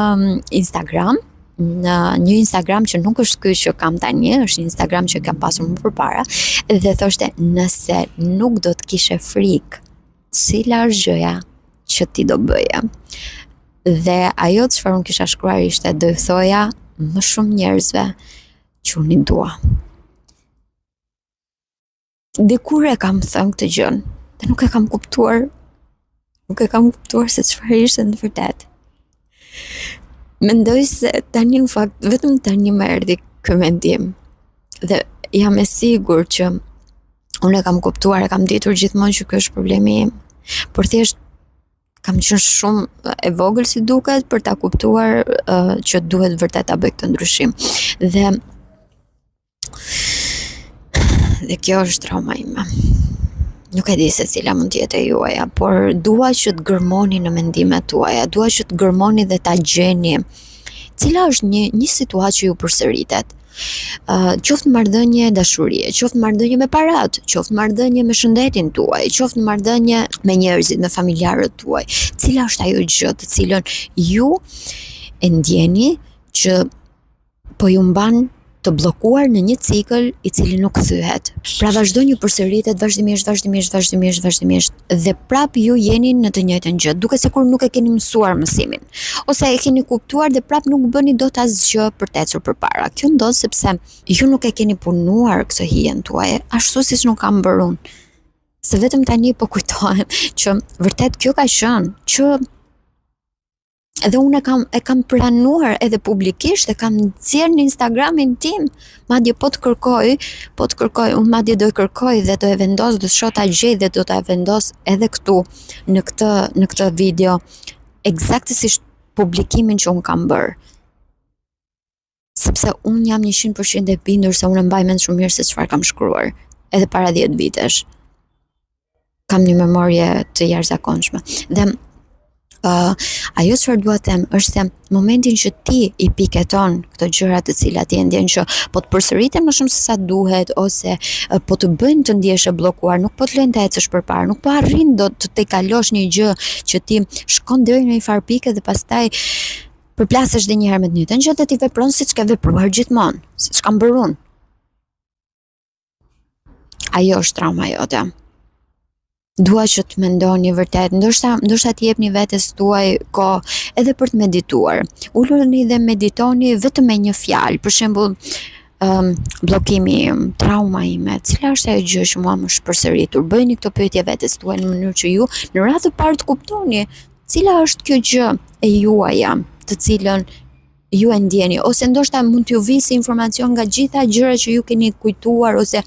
Instagram, në një Instagram që nuk është ky që kam tani, është një Instagram që kam pasur më përpara dhe thoshte nëse nuk do të kishe frikë, cila është gjëja që ti do bëje? Dhe ajo çfarë unë kisha shkruar ishte do ju thoja më shumë njerëzve që unë i dua. Dikur e kam thënë këtë gjënë dhe nuk e kam kuptuar, nuk e kam kuptuar se çfarë ishte në të vërtetë. Mendoj se tani në fakt vetëm tani më erdhi ky mendim dhe jam e sigurt që unë e kam kuptuar, e kam ditur gjithmonë që ky është problemi im. Por thjesht kam qenë shumë e vogël si duket për ta kuptuar uh, që duhet vërtet ta bëj këtë ndryshim. Dhe Dhe kjo është trauma ime. Nuk e di se cila mund të jetë e juaja, por dua që të gërmoni në mendimet tuaja, dua që të gërmoni dhe ta gjeni. Cila është një një situatë që ju përsëritet? Uh, qoftë marrëdhënie dashurie, qoftë marrëdhënie me paratë, qoftë marrëdhënie me shëndetin tuaj, qoftë marrëdhënie me njerëzit, me familjarët tuaj. Cila është ajo gjë të cilën ju e ndjeni që po ju mban të bllokuar në një cikël i cili nuk thyhet. Pra vazhdon ju përsëritet vazhdimisht, vazhdimisht, vazhdimisht, vazhdimisht dhe prap ju jeni në të njëjtën gjë, duket sikur nuk e keni mësuar mësimin ose e keni kuptuar dhe prap nuk bëni dot asgjë për të ecur përpara. Kjo ndodh sepse ju nuk e keni punuar këtë hijen tuaj, ashtu siç nuk kam bërë unë. Se vetëm tani po kujtohem që vërtet kjo ka qenë që Edhe unë e kam e kam pranuar edhe publikisht, e kam nxjerrë në Instagramin tim. Madje po të kërkoj, po të kërkoj, unë madje do e kërkoj dhe do e vendos, do të shoh ta gjej dhe do ta vendos edhe këtu në këtë në këtë video ekzaktësisht publikimin që unë kam bërë. Sepse unë jam 100% e bindur se unë e mbaj mend shumë mirë se çfarë kam shkruar, edhe para 10 vitesh. Kam një memorie të jashtëzakonshme. Dhe uh, ajo çfarë dua të them është se momentin që ti i piketon këto gjëra të cilat ti e ndjen që po të përsëriten më shumë se sa duhet ose uh, po të bëjnë të ndihesh e bllokuar, nuk po të lënë të ecësh përpara, nuk po arrin dot të tejkalosh një gjë që ti shkon deri në një farë pike dhe pastaj përplasesh edhe një herë me të njëjtën gjë dhe ti vepron siç ke vepruar gjithmonë, siç kam bërë unë. Ajo është trauma jote. Dua që të mendoni vërtet, ndoshta ndoshta t'i jepni vetes tuaj kohë edhe për të medituar. Uluni dhe meditoni vetëm me një fjalë, për shembull, um, bllokimi im, trauma ime, cila është ajo gjë që mua më është përsëritur? Bëjini këto pyetje vetes tuaj në mënyrë që ju në radhë të parë të kuptoni Cila është kjo gjë e juaja, të cilën ju e ndjeni ose ndoshta mund t'ju vijë si informacion nga gjitha gjërat që ju keni kujtuar ose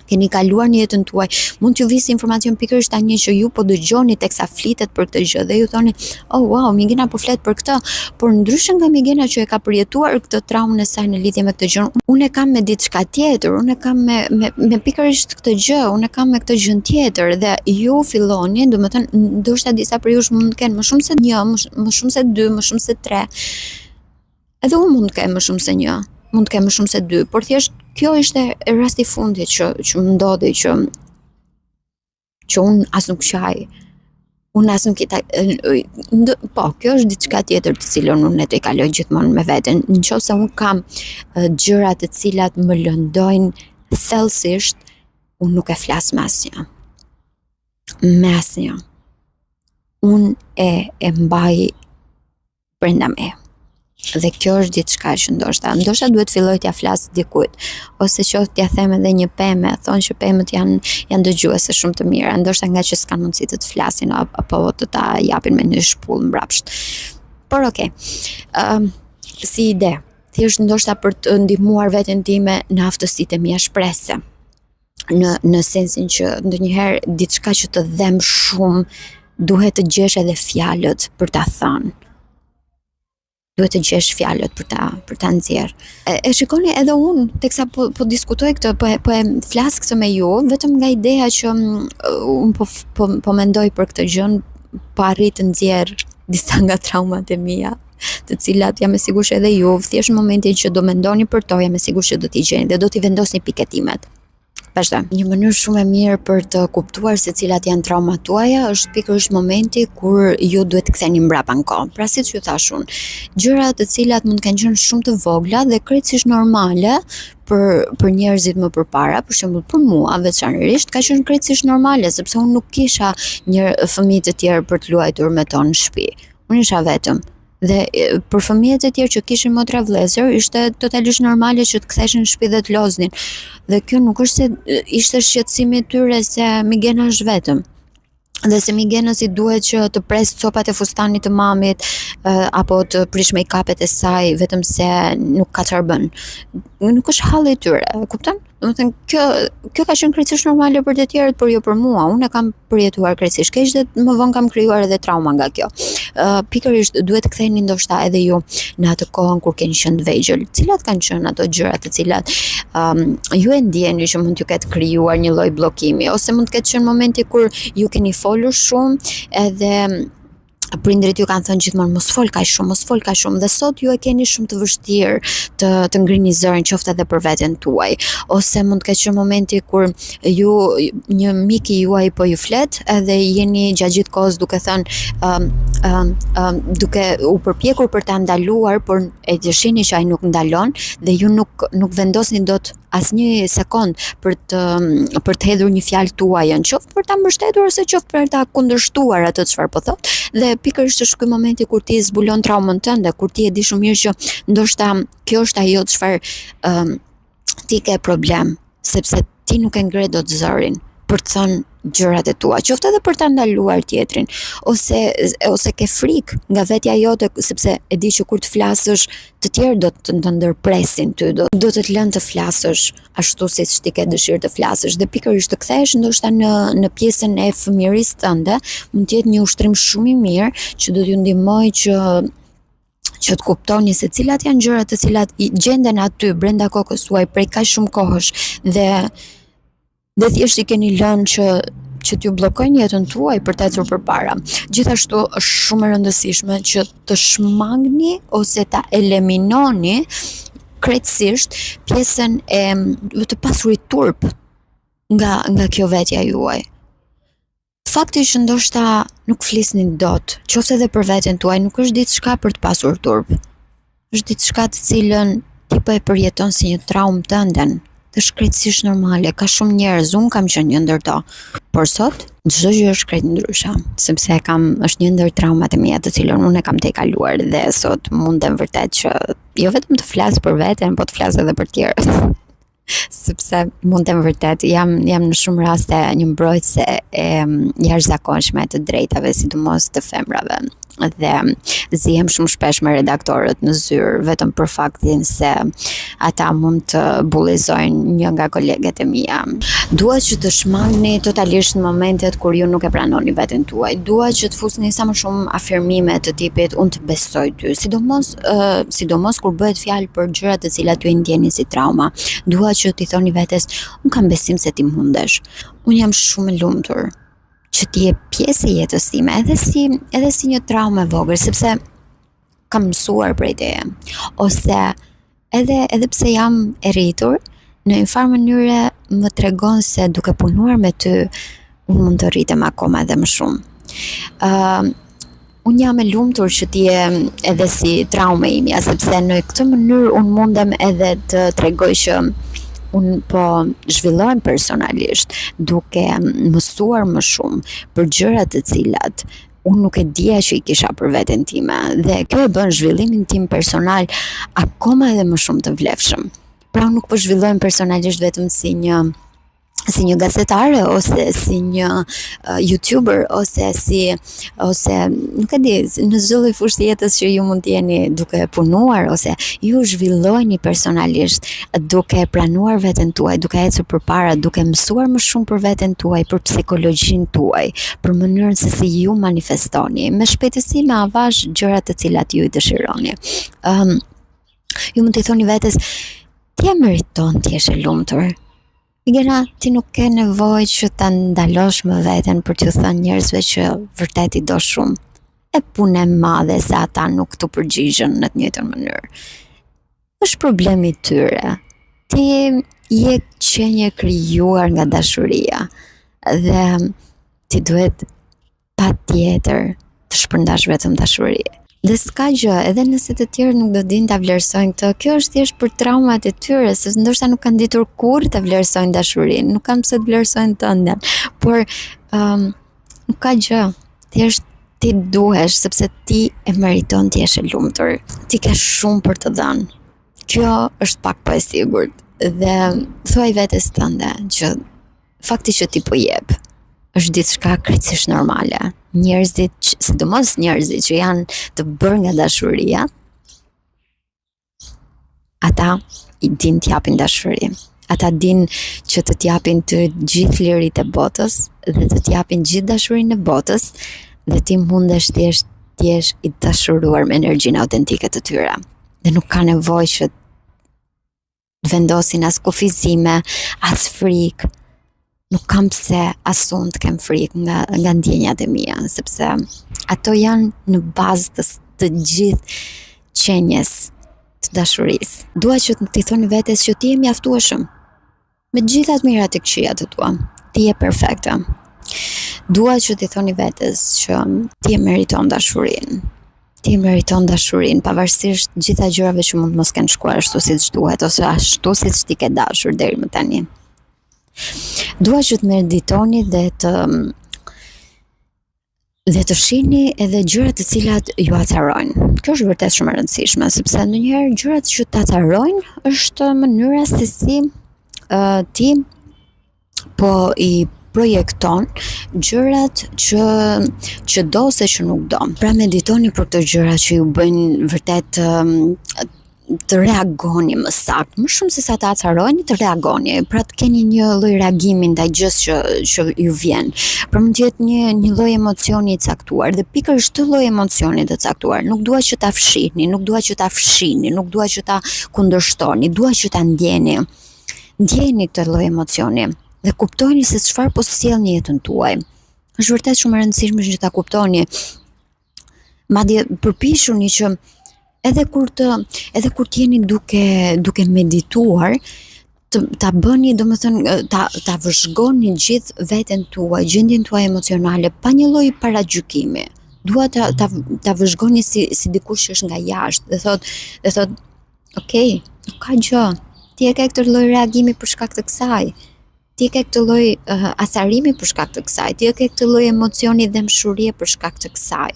keni kaluar në jetën tuaj, mund t'ju vijë si informacion pikërisht tani që ju po dëgjoni teksa flitet për këtë gjë dhe ju thoni, "Oh wow, Migena po flet për këtë." Por ndryshe nga Migena që e ka përjetuar këtë traumën e saj në lidhje me këtë gjë, unë e kam me diçka tjetër, unë e kam me me me pikërisht këtë gjë, unë e kam me këtë gjën tjetër dhe ju filloni, domethënë ndoshta disa prej jush mund të kenë më shumë se një, më shumë se dy, më shumë se tre. Edhe unë mund të kem më shumë se një, mund të kem më shumë se dy, por thjesht kjo ishte rasti i fundit që që më ndodhi që që unë as nuk qaj. Unë as nuk i ta... Ndë, po, kjo është diçka tjetër të cilën unë e tejkaloj gjithmonë me veten. Në qoftë se unë kam gjëra të cilat më lëndojnë thellësisht, unë nuk e flas me asnjë. Me asnjë. Unë e, e mbaj brenda meje. Dhe kjo është diçka që ndoshta, ndoshta duhet të filloj t'ia flas dikujt, ose qoftë t'ia them edhe një peme, thonë që pemët janë janë dëgjuese shumë të mira, ndoshta ngaqë s'kanë mundësi të të flasin apo të ta japin me një shpullë mbrapsht. Por okay. Ëm um, si ide, thjesht ndoshta për të ndihmuar veten time në aftësitë e mia shprehëse. Në në sensin që ndonjëherë diçka që të dhemb shumë duhet të gjesh edhe fjalët për ta thënë. Duhet të gjesh fjalët për ta për ta nxjerrë. E, e shikoni edhe unë teksa po po diskutoj këtë, po e, po e flas këtë me ju, vetëm nga ideja që mm, unë po po po mendoj për këtë gjë, po arrij të nxjerr. disa nga traumat e mia, të cilat jam e sigurt që edhe ju, thjesht në momentin që do mendoni për to, jam e sigurt që do t'i gjeni dhe do t'i vendosni piketimet. Vazhdojmë. Një mënyrë shumë e mirë për të kuptuar se cilat janë traumat tuaja është pikërisht momenti kur ju duhet të ktheni mbrapa në kohë. Pra siç ju thash unë, gjëra të cilat mund të kenë qenë shumë të vogla dhe krejtësisht normale për për njerëzit më përpara, për shembull për mua veçanërisht ka qenë krejtësisht normale sepse unë nuk kisha një fëmijë të tjerë për të luajtur me to në shtëpi. Unë isha vetëm. Dhe për fëmijët e tjerë që kishin motra vëllezër, ishte totalisht normale që të ktheheshin në shtëpi dhe të loznin. Dhe kjo nuk është se ishte shqetësimi i tyre se Migena është vetëm. Dhe se Migenës i duhet që të presë copat e fustanit të mamit apo të prish make-upet e saj vetëm se nuk ka çfarë bën. Nuk është halli i tyre, e kupton? Domethënë kjo kjo ka qenë krejtësisht normale për të tjerët, por jo për mua. Unë e kam përjetuar krejtësisht keq dhe më vonë kam krijuar edhe trauma nga kjo. Ë uh, pikërisht duhet të ktheheni ndoshta edhe ju në atë kohën kur keni qenë të vegjël. Cilat kanë qenë ato gjëra të cilat um, ju e ndjeni që mund t'ju ketë krijuar një lloj bllokimi ose mund të ketë qenë momenti kur ju keni folur shumë edhe prindërit ju kanë thënë gjithmonë mos fol kaq shumë, mos fol kaq shumë dhe sot ju e keni shumë të vështirë të të ngrini zërin qoftë edhe për veten tuaj ose mund të ketë qenë momenti kur ju një mik i juaj po ju flet edhe jeni gjatë gjithë kohës duke thënë um, um, um, duke u përpjekur për ta ndaluar, por e shihni që ai nuk ndalon dhe ju nuk nuk vendosni dot asnjë sekond për të për të hedhur një fjalë tuajën, qoftë për ta mbështetur ose qoftë për ta kundërshtuar atë çfarë po thotë. Dhe pikërisht është ky momenti kur ti zbulon traumën tënde, kur ti e di shumë mirë që ndoshta kjo është ajo çfarë um, ti ke problem, sepse ti nuk e ngre dot zërin për të thënë gjërat e tua, qoftë edhe për ta ndaluar tjetrin, ose ose ke frikë nga vetja jote sepse e di që kur të flasësh, të tjerë do të të ndërpresin ty, do do të të lënë të flasësh ashtu siç ti ke dëshirë të flasësh dhe pikërisht të kthehesh ndoshta në në pjesën e fëmijërisë tënde, mund të jetë një ushtrim shumë i mirë që do t'ju ndihmojë që që të kuptoni se cilat janë gjërat të cilat i gjenden aty brenda kokës suaj prej kaq shumë kohësh dhe dhe thjesht i keni lënë që që t'ju bllokojnë jetën tuaj për të ecur përpara. Gjithashtu është shumë e rëndësishme që të shmangni ose ta eliminoni krejtësisht pjesën e të pasurit turp nga nga kjo vetja juaj. Fakti që ndoshta nuk flisni dot, qoftë edhe për veten tuaj, nuk është diçka për të pasur turp. Është diçka të cilën ti po e përjeton si një traumë tënden. Dhe është krejtësisht normale, ka shumë njerëz, unë kam qenë një ndër to. Por sot çdo gjë është krejt ndryshe, sepse kam është një ndër traumat e mia të cilën unë e kam tejkaluar dhe sot mundem vërtet që jo vetëm të flas për veten, po të flas edhe për tjerët. sepse mundem vërtet, jam, jam në shumë raste një mbrojtëse e jashtëzakonshme e të drejtave, sidomos të femrave. Dhe zihem shumë shpesh me redaktorët në zyrë vetëm për faktin se ata mund të bullizojnë një nga koleget e mia. Dua që të shmangni totalisht momentet kur ju nuk e pranoni veten tuaj. Dua që të fusni sa më shumë afirmime të tipit unë të besoj ty, sidomos uh, sidomos kur bëhet fjalë për gjëra të cilat ju i ndjeni si trauma. Dua që t'i thoni vetes, unë kam besim se ti mundesh. Unë jam shumë e lumtur që ti je pjesë e jetës time, edhe si edhe si një traumë e vogël, sepse kam mësuar prej teje. Ose edhe edhe pse jam e rritur, në një farë mënyre më tregon se duke punuar me ty, unë mund të rritem akoma edhe më shumë. Ë uh, unë jam e lumtur që ti je edhe si traumë e imja, sepse në këtë mënyrë unë mundem edhe të tregoj që unë po zhvillohem personalisht duke mësuar më shumë për gjëra të cilat unë nuk e dija që i kisha për veten time dhe kjo e bën zhvillimin tim personal akoma edhe më shumë të vlefshëm. Pra unë nuk po zhvillohem personalisht vetëm si një si një gazetare ose si një uh, youtuber ose si ose nuk e di në çdo lloj fushë të jetës që ju mund të jeni duke punuar ose ju zhvilloheni personalisht duke pranuar veten tuaj, duke ecur përpara, duke mësuar më shumë për veten tuaj, për psikologjinë tuaj, për mënyrën se si ju manifestoni me shpejtësi me avash gjërat të cilat ju i dëshironi. Ëm um, ju mund t'i thoni vetes ti e meriton të jesh e lumtur. Migena, ti nuk ke nevojë që ta ndalosh më veten për t'ju thënë njerëzve që vërtet i do shumë. E punë e madhe se ata nuk t'u përgjigjën në të njëjtën mënyrë. Është problemi i tyre. Ti je qenie e krijuar nga dashuria dhe ti duhet patjetër të shpërndash vetëm dashuri. Dhe s'ka gjë, edhe nëse të tjerët nuk do dinë ta vlerësojnë këtë, kjo është thjesht për traumat e tyre, se ndoshta nuk kanë ditur kurrë ta vlerësojnë dashurinë, nuk kanë pse të vlerësojnë tënden. Por um, nuk ka gjë, thjesht ti duhesh sepse ti e meriton të jesh e lumtur. Ti ke shumë për të dhënë. Kjo është pak po e sigurt. Dhe thuaj vetes tënde që fakti që ti po jep është diçka krejtësisht normale. Njerëzit, sidomos njerëzit që janë të bërë nga dashuria, ata i dinë të japin dashuri. Ata dinë që të t'japin të gjithë liritë e botës dhe të t'japin gjithë dashurinë e botës dhe ti mundesh thjesht të jesh i dashuruar me energjinë autentike të tyre. Dhe nuk ka nevojë që të vendosin as kufizime, as frikë. Nuk kam pse as unë të kem frikë nga nga ndjenjat e mia, sepse ato janë në bazë të, të gjithë qenies të dashurisë. Dua që t'i thoni vetes që ti je mjaftueshëm. Me të gjitha të mirat e këqija të tua, ti je perfekte. Dua që t'i thoni vetes që ti e meriton dashurinë. Ti e meriton dashurinë, pavarësisht gjitha gjërave që mund të mos kenë shkuar ashtu siç duhet ose ashtu siç ti ke dashur deri më tani. Dua që të meditoni dhe të dhe të shihni edhe gjërat të cilat ju acarojnë. Kjo është vërtet shumë e rëndësishme, sepse ndonjëherë gjërat që të acarojnë është mënyra se si uh, ti po i projekton gjërat që që do ose që nuk do. Pra meditoni për këto gjëra që ju bëjnë vërtet të reagoni më saktë, më shumë se sa të acaroheni, të reagoni, pra të keni një lloj reagimi ndaj gjësë që që ju vjen. Pra mund të jetë një një lloj emocioni i caktuar dhe pikërisht këtë lloj emocioni të caktuar, nuk dua që ta fshihni, nuk dua që ta fshini, nuk dua që ta kundërshtoni, dua që ta ndjeni. Ndjeni këtë lloj emocioni dhe kuptojeni se çfarë po sjell në jetën tuaj. Është vërtet shumë e rëndësishme që ta kuptoni. Madje përpiquni që edhe kur të edhe kur të jeni duke duke medituar, të ta bëni, domethënë ta ta vëzhgoni gjithë veten tuaj, gjendjen tuaj emocionale pa një lloj paragjykimi. Dua ta ta ta vëzhgoni si si dikush që është nga jashtë dhe thotë dhe thotë Ok, nuk ka gjë. Ti e ke këtë lloj reagimi për shkak të kësaj. Ti e ke këtë lloj uh, acarimi për shkak të kësaj. Ti e ke këtë lloj emocioni dhembshurie për shkak të kësaj.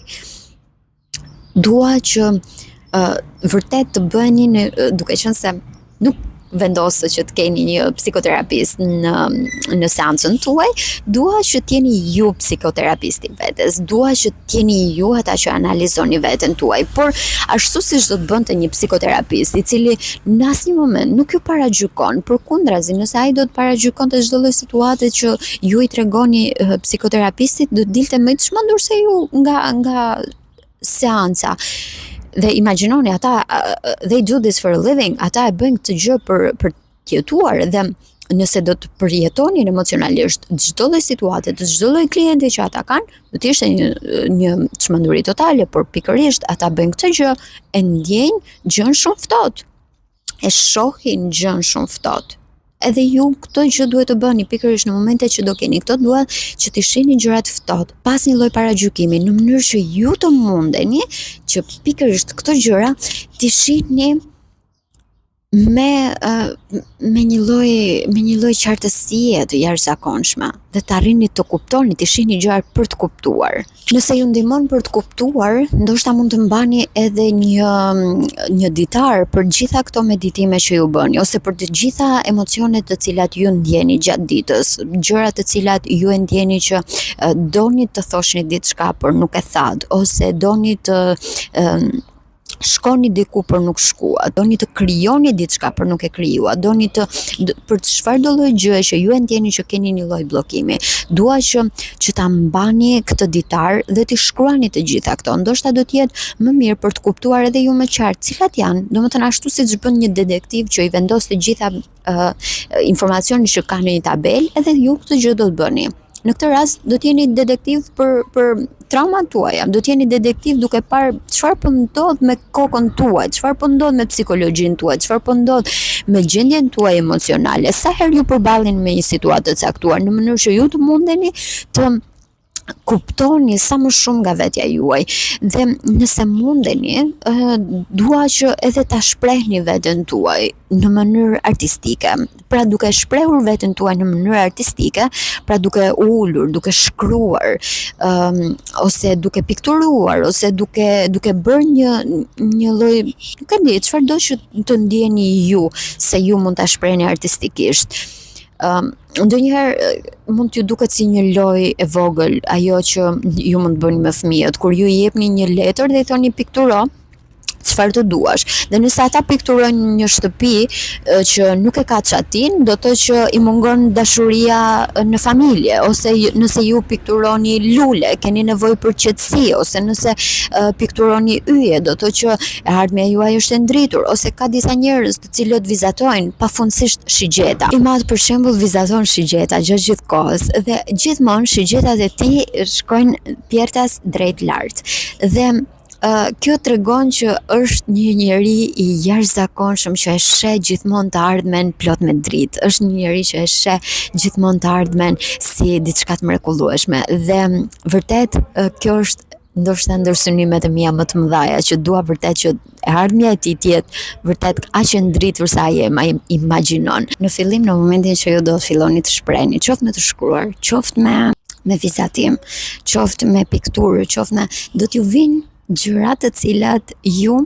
Dua që uh, vërtet të bëheni në, duke qenë se nuk vendosët që të keni një psikoterapist në në seancën tuaj, dua që të jeni ju psikoterapisti i vetes, dua që të jeni ju ata që analizoni veten tuaj, por ashtu siç do të bënte një psikoterapist, i cili në asnjë moment nuk ju paragjykon, përkundrazi, nëse ai do të paragjykonte çdo lloj situate që ju i tregoni eh, psikoterapistit, do të dilte më i çmendur se ju nga nga seanca. Dhe imagjinoni ata they do this for a living, ata e bëjnë këtë gjë për për të jetuar dhe nëse do të përjetonin emocionalisht çdo lloj situate, të çdo lloj klienti që ata kanë, do të ishte një një çmenduri totale, por pikërisht ata bëjnë këtë gjë e ndjejnë gjënë shumë ftohtë. E shohin gjënë shumë ftohtë. Edhe ju këtë gjë duhet të bëni pikërisht në momentet që do keni këto, dua që t'i shihni gjërat ftohtë, pa asnjë lloj paragjykimi, në mënyrë që ju të mundeni që pikërisht këto gjëra t'i shihni me me një lloj me një lloj qartësie të jashtëzakonshme dhe të arrini të kuptoni, të shihni gjërat për të kuptuar. Nëse ju ndihmon për të kuptuar, ndoshta mund të mbani edhe një një ditar për gjitha këto meditime që ju bëni ose për të gjitha emocionet të cilat ju ndjeni gjatë ditës, gjërat të cilat ju e ndjeni që doni të thoshni diçka por nuk e thatë ose doni të shkoni diku por nuk shkuat, doni të krijoni diçka por nuk e krijuat, doni të për çfarëdo lloj gjëje që ju e ndjeni që keni një lloj bllokimi. Dua që që ta mbani këtë ditar dhe t'i shkruani të gjitha këto. Ndoshta do të jetë më mirë për të kuptuar edhe ju më qartë cilat janë, domethënë ashtu siç bën një detektiv që i vendos të gjitha uh, informacionin që ka në një tabelë, edhe ju këtë gjë do të bëni. Në këtë rast do të jeni detektiv për për traumat tuaja, do të jeni detektiv duke parë çfarë po ndodh me kokën tuaj, çfarë po ndodh me psikologjinë tuaj, çfarë po ndodh me gjendjen tuaj emocionale. Sa herë ju përballeni me një situatë të caktuar në mënyrë që ju të mundeni të kuptoni sa më shumë nga vetja juaj dhe nëse mundeni, dua që edhe ta shprehni veten tuaj në mënyrë artistike. Pra duke shprehur veten tuaj në mënyrë artistike, pra duke u ulur, duke shkruar, um, ose duke pikturuar, ose duke duke bërë një një lloj, nuk e di, çfarëdo që të ndjeni ju se ju mund ta shprehni artistikisht. Um, ndonjëherë mund t'ju duket si një lojë e vogël ajo që ju mund të bëni me fëmijët, kur ju i jepni një letër dhe i thoni pikturo, çfarë të duash. Dhe nëse ata pikturojnë një shtëpi që nuk e ka çatinë, do të thotë që i mungon dashuria në familje ose nëse ju pikturoni lule, keni nevojë për qetësi ose nëse pikturoni yje, do të thotë që e ardhmja juaj është e ndritur ose ka disa njerëz të cilët vizatojnë pafundësisht shigjeta. Im atë për shembull vizaton shigjeta gjatë gjithë kohës dhe gjithmonë shigjetat e tij shkojnë pjerrtas drejt lart. Dhe uh, kjo tregon që është një njeri i jashtëzakonshëm që e sheh gjithmonë të ardhmen plot me dritë. Është një njeri që e sheh gjithmonë të ardhmen si diçka të mrekullueshme dhe vërtet uh, kjo është ndoshta ndër synimet e mia më të mëdha që dua vërtet që e ardhmja e tij të jetë vërtet aq e ndritur sa ai e imagjinon. Në fillim në momentin që ju do të filloni të shprehni, qoftë me të shkruar, qoftë me me vizatim, qoftë me pikturë, qoftë me do t'ju vijnë gjëra të cilat ju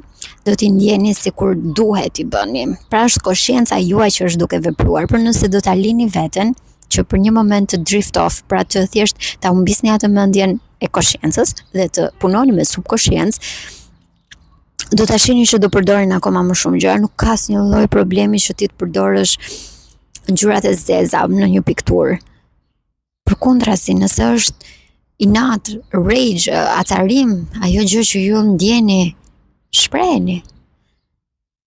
do t'i ndjeni sikur duhet t'i bëni. Pra është koshienca juaj që është duke vepruar, por nëse do ta lini veten që për një moment të drift off, pra të thjesht ta humbisni atë mendjen e koshiencës dhe të punoni me subkoshiencë, do ta shihni që do përdorin akoma më shumë gjëra, nuk ka asnjë lloj problemi që ti të përdorësh ngjyrat e zeza në një pikturë. Përkundrazi, nëse është inat, rage, acarim, ajo gjë që ju ndjeni, shpreheni.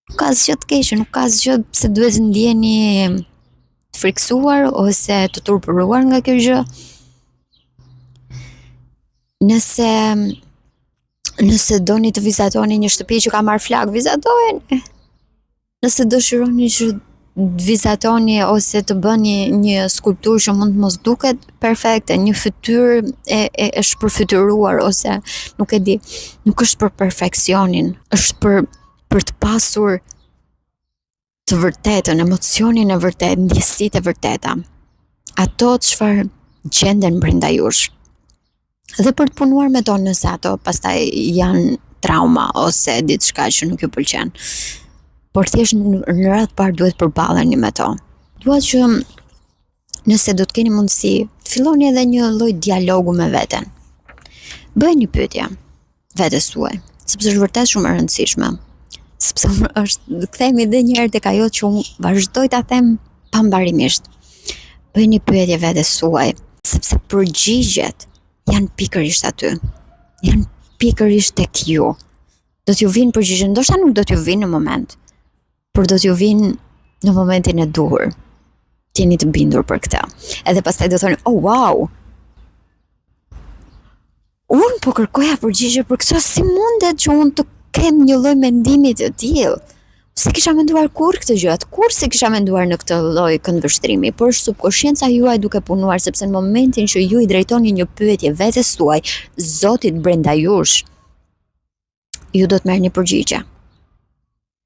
Nuk ka asgjë të keqe, nuk ka asgjë pse duhet të ndjeni të frikësuar ose të turpëruar nga kjo gjë. Nëse nëse doni të vizatoni një shtëpi që ka marrë flakë, vizatojeni. Nëse dëshironi që të vizatoni ose të bëni një skulpturë që mund të mos duket perfekte, një fytyrë e, e, e shpërfytyruar ose nuk e di, nuk është për perfeksionin, është për për të pasur të vërtetën, emocionin e vërtetë, ndjesitë e vërteta. Ato çfarë gjenden brenda jush. Dhe për të punuar me to nëse ato pastaj janë trauma ose diçka që nuk ju pëlqen. Por thjesht në, në radhë të parë duhet përballeni me to. Dua që nëse do të keni mundësi, të filloni edhe një lloj dialogu me veten. Bëjeni pyetje vetes suaj, sepse është vërtet shumë e rëndësishme. Sepse është kthehemi edhe një herë tek ajo që unë vazhdoj ta them pambarimisht. Bëjeni pyetje vetes suaj, sepse përgjigjet janë pikërisht aty. Janë pikërisht tek ju. Do t'ju vijnë përgjigjet, ndoshta nuk do t'ju vijnë në moment, por do t'ju vijnë në momentin e duhur. Të jeni të bindur për këtë. Edhe pastaj do thoni, "Oh wow, Unë po kërkoja përgjigje për këtë, si mundet që unë të kem një lloj mendimi të tillë? S'e kisha menduar kurrë këtë gjë, atë kurrë s'e kisha menduar në këtë lloj këndvështrimi, por është subkoshienca juaj duke punuar sepse në momentin që ju i drejtoni një pyetje vetes tuaj, Zotit brenda jush, ju do të merrni përgjigje.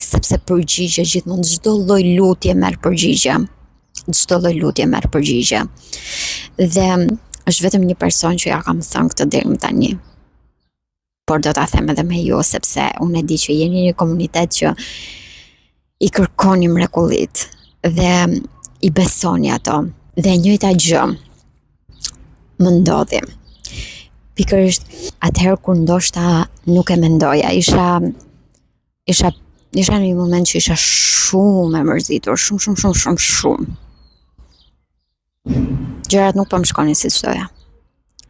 Sepse përgjigje gjithmonë çdo lloj lutje merr përgjigje. Çdo lloj lutje merr përgjigje. Dhe është vetëm një person që ja kam thënë këtë deri më tani. Por do ta them edhe me ju sepse unë e di që jeni një komunitet që i kërkoni mrekullitë dhe i besoni ato. Dhe e njëjta gjë më ndodhi. Pikërisht atëherë kur ndoshta nuk e mendoja, isha isha isha në një moment që isha shumë e mërzitur, shumë shumë shumë shumë shumë. Gjërat nuk po më shkonin siç doja.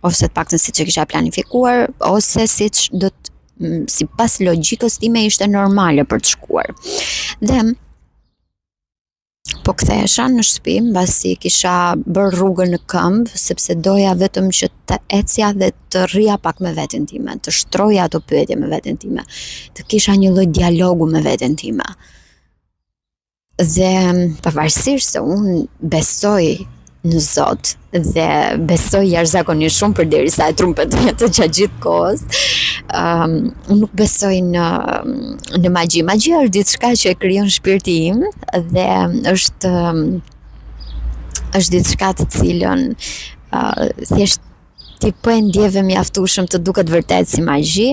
Ose të paktën siç e kisha planifikuar, ose siç do të sipas logjikës time ishte normale për të shkuar. Dhe. Po kthehesha në shtëpi mbasi kisha bërë rrugën në këmbë sepse doja vetëm që të ecja dhe të rrija pak me veten time, të shtroja ato pyetje me veten time, të kisha një lloj dialogu me veten time. Dhe pavarësisht se unë besoj në Zot dhe besoj jashtëzakonisht shumë përderisa e trumpetoj atë gjatë gjithë kohës. Um, unë nuk besoj në në magji. Magjia është diçka që e krijon shpirti im dhe është është diçka të cilën uh, thjesht ti po e ndjeve mjaftueshëm të duket vërtet si magji.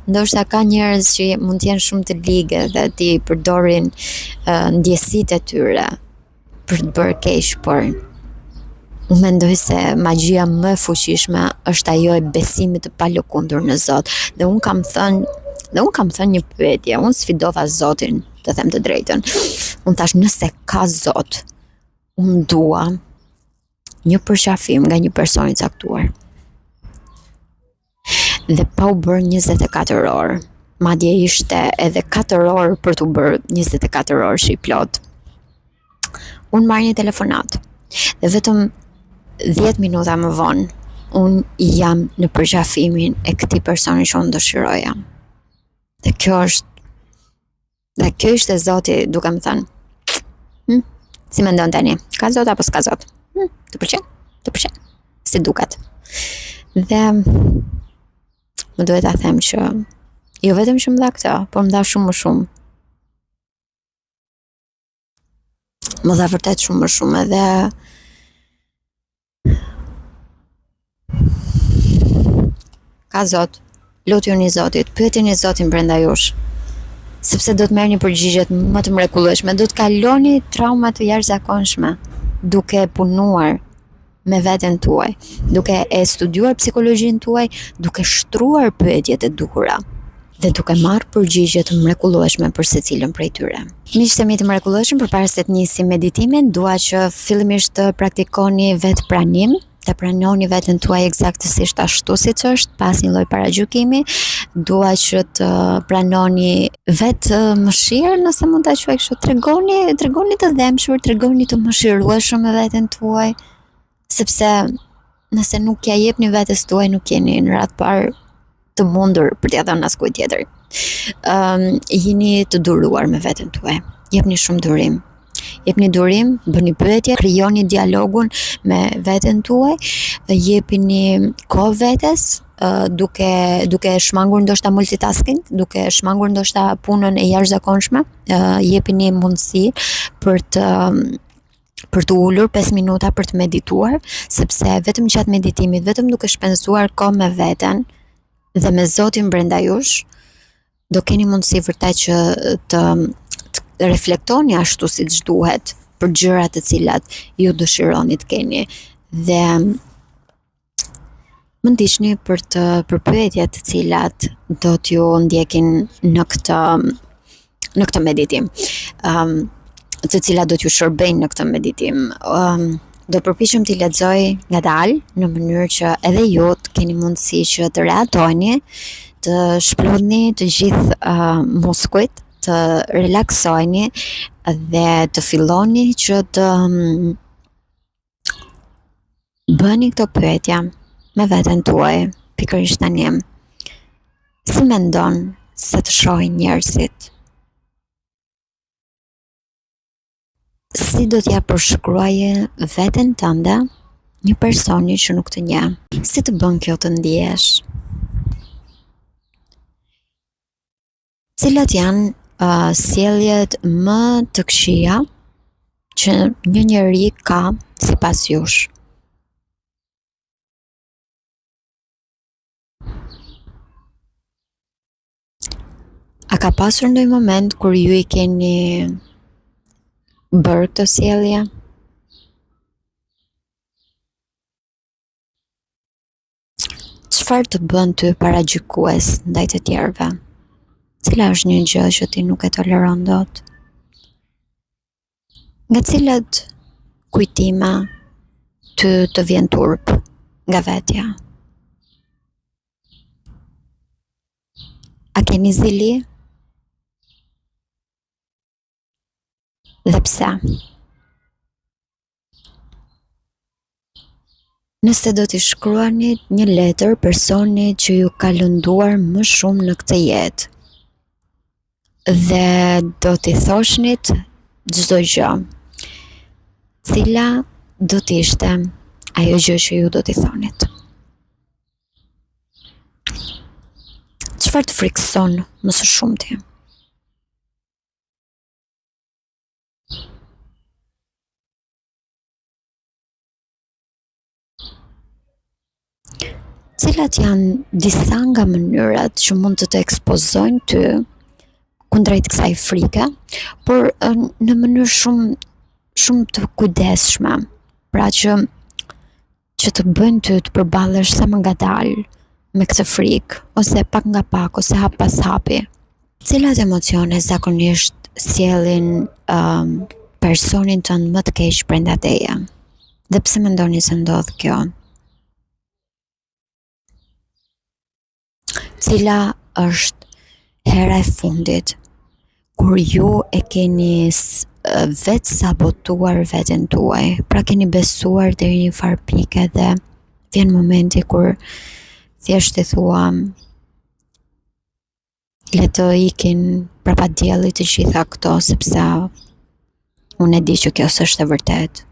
Ndoshta ka njerëz që mund të jenë shumë të ligë dhe t'i përdorin uh, ndjesitë e tyre për të bërë keq, por unë mendoj se magjia më e fuqishme është ajo e besimit të palëkundur në Zot. Dhe unë kam thënë, dhe unë kam thënë një pyetje, unë sfidova Zotin, të them të drejtën. Unë thashë nëse ka Zot, unë dua një përqafim nga një person i caktuar. Dhe pa u bërë 24 orë, madje ishte edhe 4 orë për t'u bërë 24 orëshi i plotë. Unë marr një telefonatë dhe vetëm 10 minuta më vonë, unë jam në përqafimin e këtij personi që unë dëshiroja. Dhe kjo është Dhe kjo ishte Zoti duke më thënë, hm, si mendon tani, ka Zot apo s'ka Zot? Hm, të pëlqen? Të pëlqen? Si duket? Dhe më duhet ta them që jo vetëm që më dha këtë, por më dha shumë më shumë. Më dha vërtet shumë më shumë edhe Ka Zot, lutjuni Zotit, pyetini Zotin brenda jush, sepse do të merrni përgjigjet më të mrekullueshme, do të kaloni trauma të jashtëzakonshme duke punuar me veten tuaj, duke e studiuar psikologjinë tuaj, duke shtruar pyetjet e duhura dhe duke marrë përgjigje të mrekullueshme për secilën prej tyre. Miqtë e mi të mrekullueshëm, përpara se të nisim meditimin, dua që fillimisht të praktikoni vetëpranim, të pranoni veten tuaj ekzaktësisht ashtu siç është, pa asnjë lloj paragjykimi. Dua që të pranoni vetëmëshirë, nëse mund ta quaj kështu, tregoni, tregoni të dhembshur, tregoni të mëshirueshëm me veten tuaj, sepse nëse nuk ia jepni vetes tuaj, nuk jeni në radhë të parë të mundur për t'ia dhënë askujt tjetër. Ëm um, jini të duruar me veten tuaj. Jepni shumë durim. Jepni durim, bëni pyetje, krijoni dialogun me veten tuaj, jepini kohë vetes, duke duke shmangur ndoshta multitasking, duke shmangur ndoshta punën e jashtëzakonshme, jepini mundësi për të për t'u ulur 5 minuta për të medituar, sepse vetëm gjatë meditimit, vetëm duke shpenzuar kohë me veten dhe me Zotin brenda jush, do keni mundësi vërtet që të, të reflektoni ashtu siç duhet për gjërat të cilat ju dëshironi të keni dhe më ndiqni për të për pyetjet të cilat do t'ju ndjekin në këtë në këtë meditim. Ëm um, të cilat do t'ju shërbejnë në këtë meditim. Ëm um, do përpiqem t'i lexoj ngadalë në mënyrë që edhe ju të keni mundësi që të rehatoni, të shplodhni të gjithë uh, muskujt, të relaksoheni dhe të filloni që të um, Bëni këto pyetje me veten tuaj, pikërisht tani. Si mendon se të shohin njerëzit? Si do t'ia përshkruaje veten tënde një personi që nuk të njeh? Si të bën kjo të ndihesh? Cilat janë uh, sjelljet më të këqija që një njeri ka sipas jush? A ka pasur ndonjë moment kur ju i keni bërë këto sjellje? Çfarë të bën ty paragjykues ndaj të tjerëve? Cila është një gjë që ti nuk e toleron dot? Nga cilat kujtime ty të vjen turp nga vetja? A keni zili? Dhe pse? Nëse do t'i shkruanit një letër personit që ju ka lënduar më shumë në këtë jetë dhe do t'i thoshnit çdo gjë, cila do të ishte ajo gjë që ju do t'i thonit? Çfarë të frikëson më së shumti? Cilat janë disa nga mënyrat që mund të të ekspozojnë ty kundrejt kësaj frike, por në mënyrë shumë shumë të kujdesshme, pra që që të bëjnë ty të përballesh sa më ngadalë me këtë frikë ose pak nga pak ose hap pas hapi. Cilat emocione zakonisht sjellin um, personin tënd më të keq brenda teje? Dhe pse mendoni se ndodh kjo? Cila është hera e fundit kur ju e keni vetësabotuar veten tuaj, pra keni besuar deri një farë pike dhe vjen momenti kur thjesht i thua le të ikin prapa diellit të gjitha këto sepse unë e di që kjo s'është e vërtetë.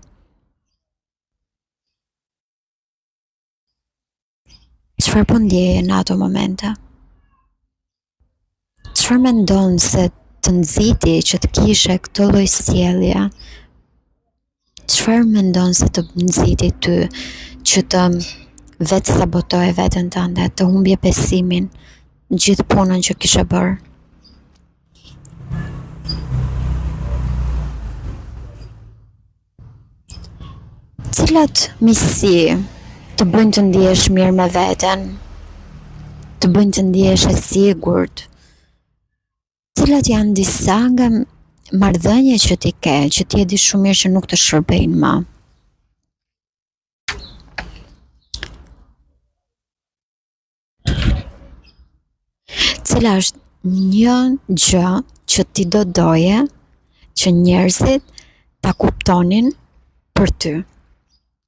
Çfarë po ndjeje në ato momente? Çfarë mendon se të nxiti që të kishe këtë lloj sjellje? Çfarë mendon se të nxiti ty që të vetësabotoje veten tënde, të humbje besimin në gjithë punën që kishe bërë? Cilat miqësi të bëjnë të ndihesh mirë me veten, të bëjnë të ndihesh e sigurt? Cilat janë disa nga marrëdhëniet që ti ke, që ti e di shumë mirë që nuk të shërbejnë më? Cila është një gjë që ti do doje që njerëzit ta kuptonin për ty?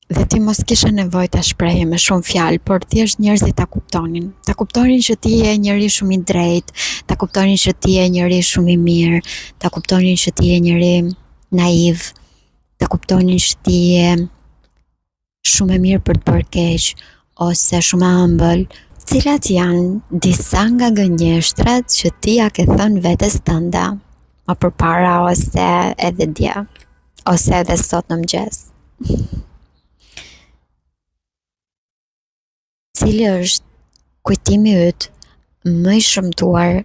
Dhe ti mos kishe nevojë ta shprehje me shumë fjalë, por thjesht njerëzit ta kuptonin. Ta kuptonin që ti je njeri shumë i drejtë, ta kuptonin që ti je njeri shumë i mirë, ta kuptonin që ti je njeri naiv, ta kuptonin që ti je shumë e mirë për të bërë keq ose shumë e ëmbël. Cilat janë disa nga gënjeshtrat që ti ia ke thënë vetes tënde më përpara ose edhe dje ose edhe sot në mëngjes? Cili është kujtimi yt më i shëmtuar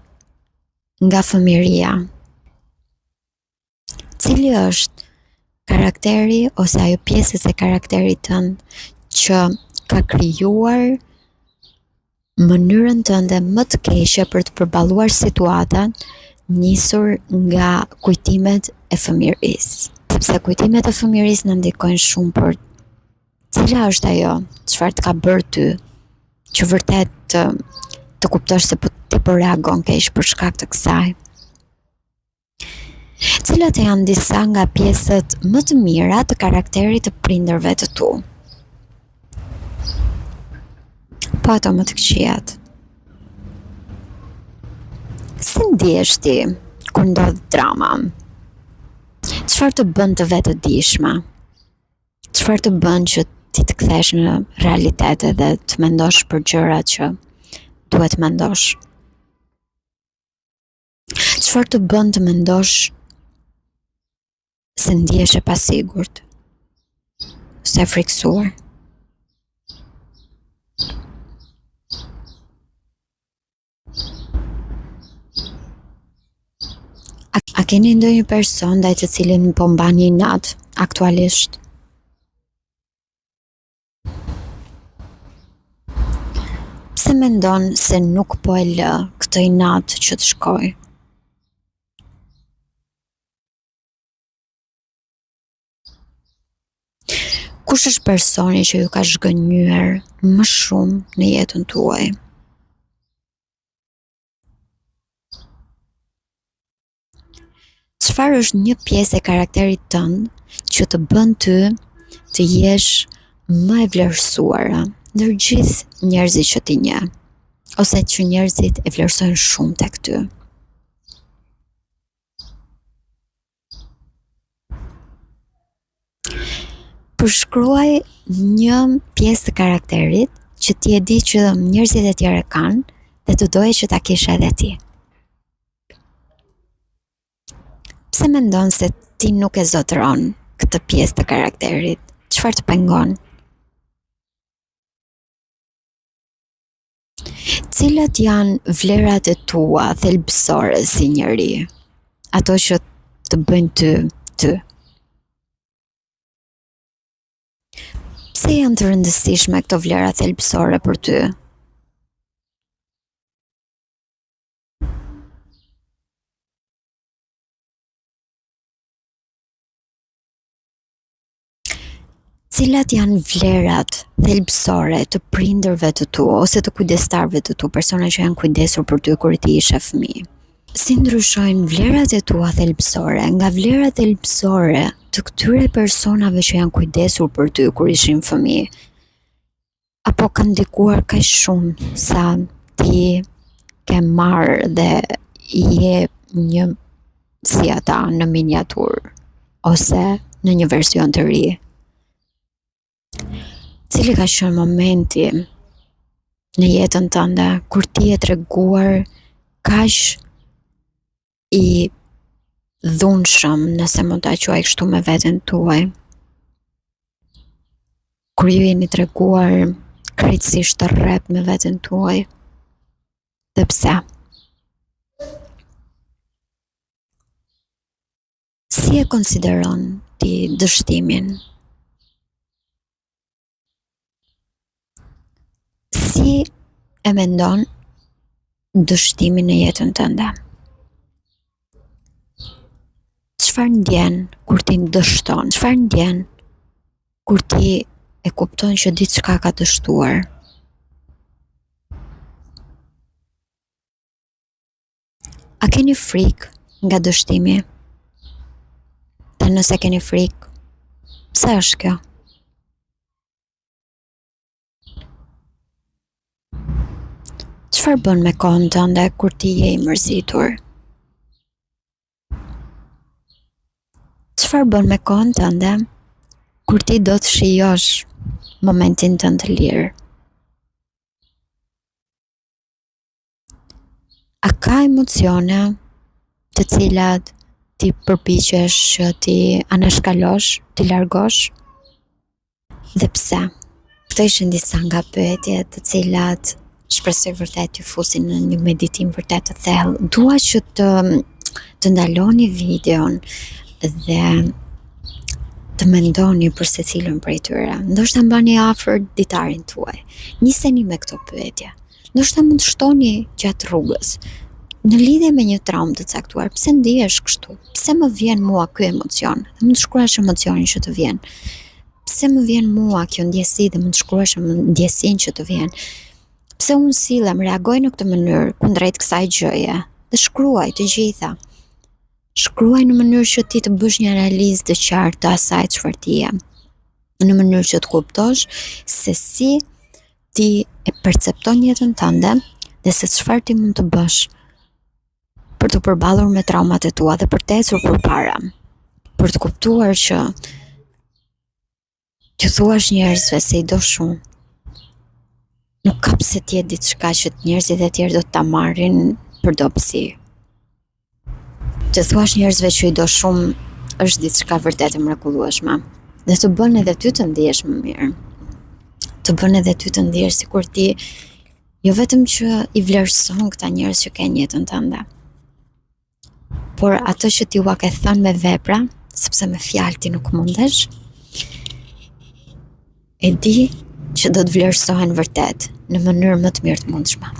nga fëmijëria? Cili është karakteri ose ajo pjesëz e karakterit tënd që ka krijuar mënyrën tënde më të keqe për të përballuar situatën nisur nga kujtimet e fëmijërisë. Sepse kujtimet e fëmijërisë na ndikojnë shumë për cila është ajo, çfarë të ka bërë ty që vërtet të, të kuptosh se po ti po reagon keq për shkak të kësaj. Cilat janë disa nga pjesët më të mira të karakterit të prindërve të tu? Po ato më të këqijat. Si ndihesh ti kur ndodh drama? Çfarë të bën të vetëdijshme? Çfarë të bën që ti të kthehesh në realitet edhe të mendosh për gjërat që duhet të mendosh? Çfarë të bën të mendosh se ndihesh e pasigurt, se e frikësuar? A, a keni ndonjë person ndaj të cilin po mbani inat aktualisht? Pse mendon se nuk po e lë këtë inat që të shkojë? Kush është personi që ju ka zhgënjyer më shumë në jetën tuaj? Çfarë është një pjesë e karakterit tënd që të bën ty të jesh më e vlerësuara ndër gjithë njerëzit që ti njeh, ose që njerëzit e vlerësojnë shumë tek ty? Përshkruaj një pjesë të karakterit që ti e di që njerëzit e tjerë e kanë dhe do doje që ta kishe edhe ti. Pse mendon se ti nuk e zotëron këtë pjesë të karakterit? Çfarë të pengon? Cilat janë vlerat e tua thelbësore si njeri? Ato që të bëjnë ty, ty. Pse janë të rëndësishme këto vlera thelbësore për ty? Cilat janë vlerat thelbësore të prindërve të tu ose të kujdestarëve të tu, persona që janë kujdesur për ty kur ti ishe fëmijë? Si ndryshojnë vlerat e tua thelbësore nga vlerat thelbësore të këtyre personave që janë kujdesur për ty kur ishin fëmijë? Apo kanë ndikuar kaq shumë sa ti ke marrë dhe je një si ata në miniaturë ose në një version të ri. Cili ka qenë momenti në jetën tënde kur ti je treguar kaq i dhunshëm, nëse mund ta quaj kështu me veten tuaj? Kur ju jeni treguar krejtësisht të rreptë me veten tuaj dhe pse? Si e konsideron ti dështimin? Si e mendon dështimin në jetën tënde? Çfarë ndjen kur ti dështon? Çfarë ndjen kur ti e kupton që diçka ka dështuar? A keni frikë nga dështimi? Dhe nëse keni frikë, pse është kjo? Çfarë bën me kohën tënde kur ti je i mërzitur? Çfarë bën me kohën tënde kur ti do të shijosh momentin tënd të lirë? A ka emocione të cilat ti përpiqesh që t'i anashkalosh, t'i largosh? Dhe pse? Këto ishin disa nga pyetjet të cilat shpresoj vërtet t'ju fusin në një meditim vërtet të thellë. Dua që të të ndaloni videon dhe të mendoni për secilën prej tyre. Ndoshta mbani afër ditarin tuaj. Niseni me këto pyetje. Ndoshta mund të shtoni gjatë rrugës. Në lidhje me një traumë të caktuar, pse ndihesh kështu? Pse më vjen mua ky emocion? Dhe mund të shkruash emocionin që të vjen. Pse më vjen mua kjo ndjesi dhe mund të shkruash ndjesinë që të vjen. Pse unë sillem, reagoj në këtë mënyrë kundrejt kësaj gjëje? Dhe shkruaj të gjitha. Shkruaj në mënyrë që ti të bësh një analizë të qartë të asaj çfarë ti je. Në mënyrë që të kuptosh se si ti e percepton jetën tënde dhe se çfarë ti mund të bësh për t'u përballur me traumat e tua dhe për të ecur përpara, për të kuptuar që t'ju thuash njerëzve se i do shumë, nuk ka pse të jetë diçka që njerëzit e tjerë do të ta marrin për dobësi. Të thuash njerëzve që i do shumë është diçka vërtet e mrekullueshme dhe të bën edhe ty të ndihesh më mirë. Të bën edhe ty të ndihesh sikur ti jo vetëm që i vlerëson këta njerëz që ke në jetën tënde, por atë që ti ua ke thënë me vepra, sepse me fjalë ti nuk mundesh, e di që do të vlerësohen vërtet në mënyrë më të mirë të mundshme.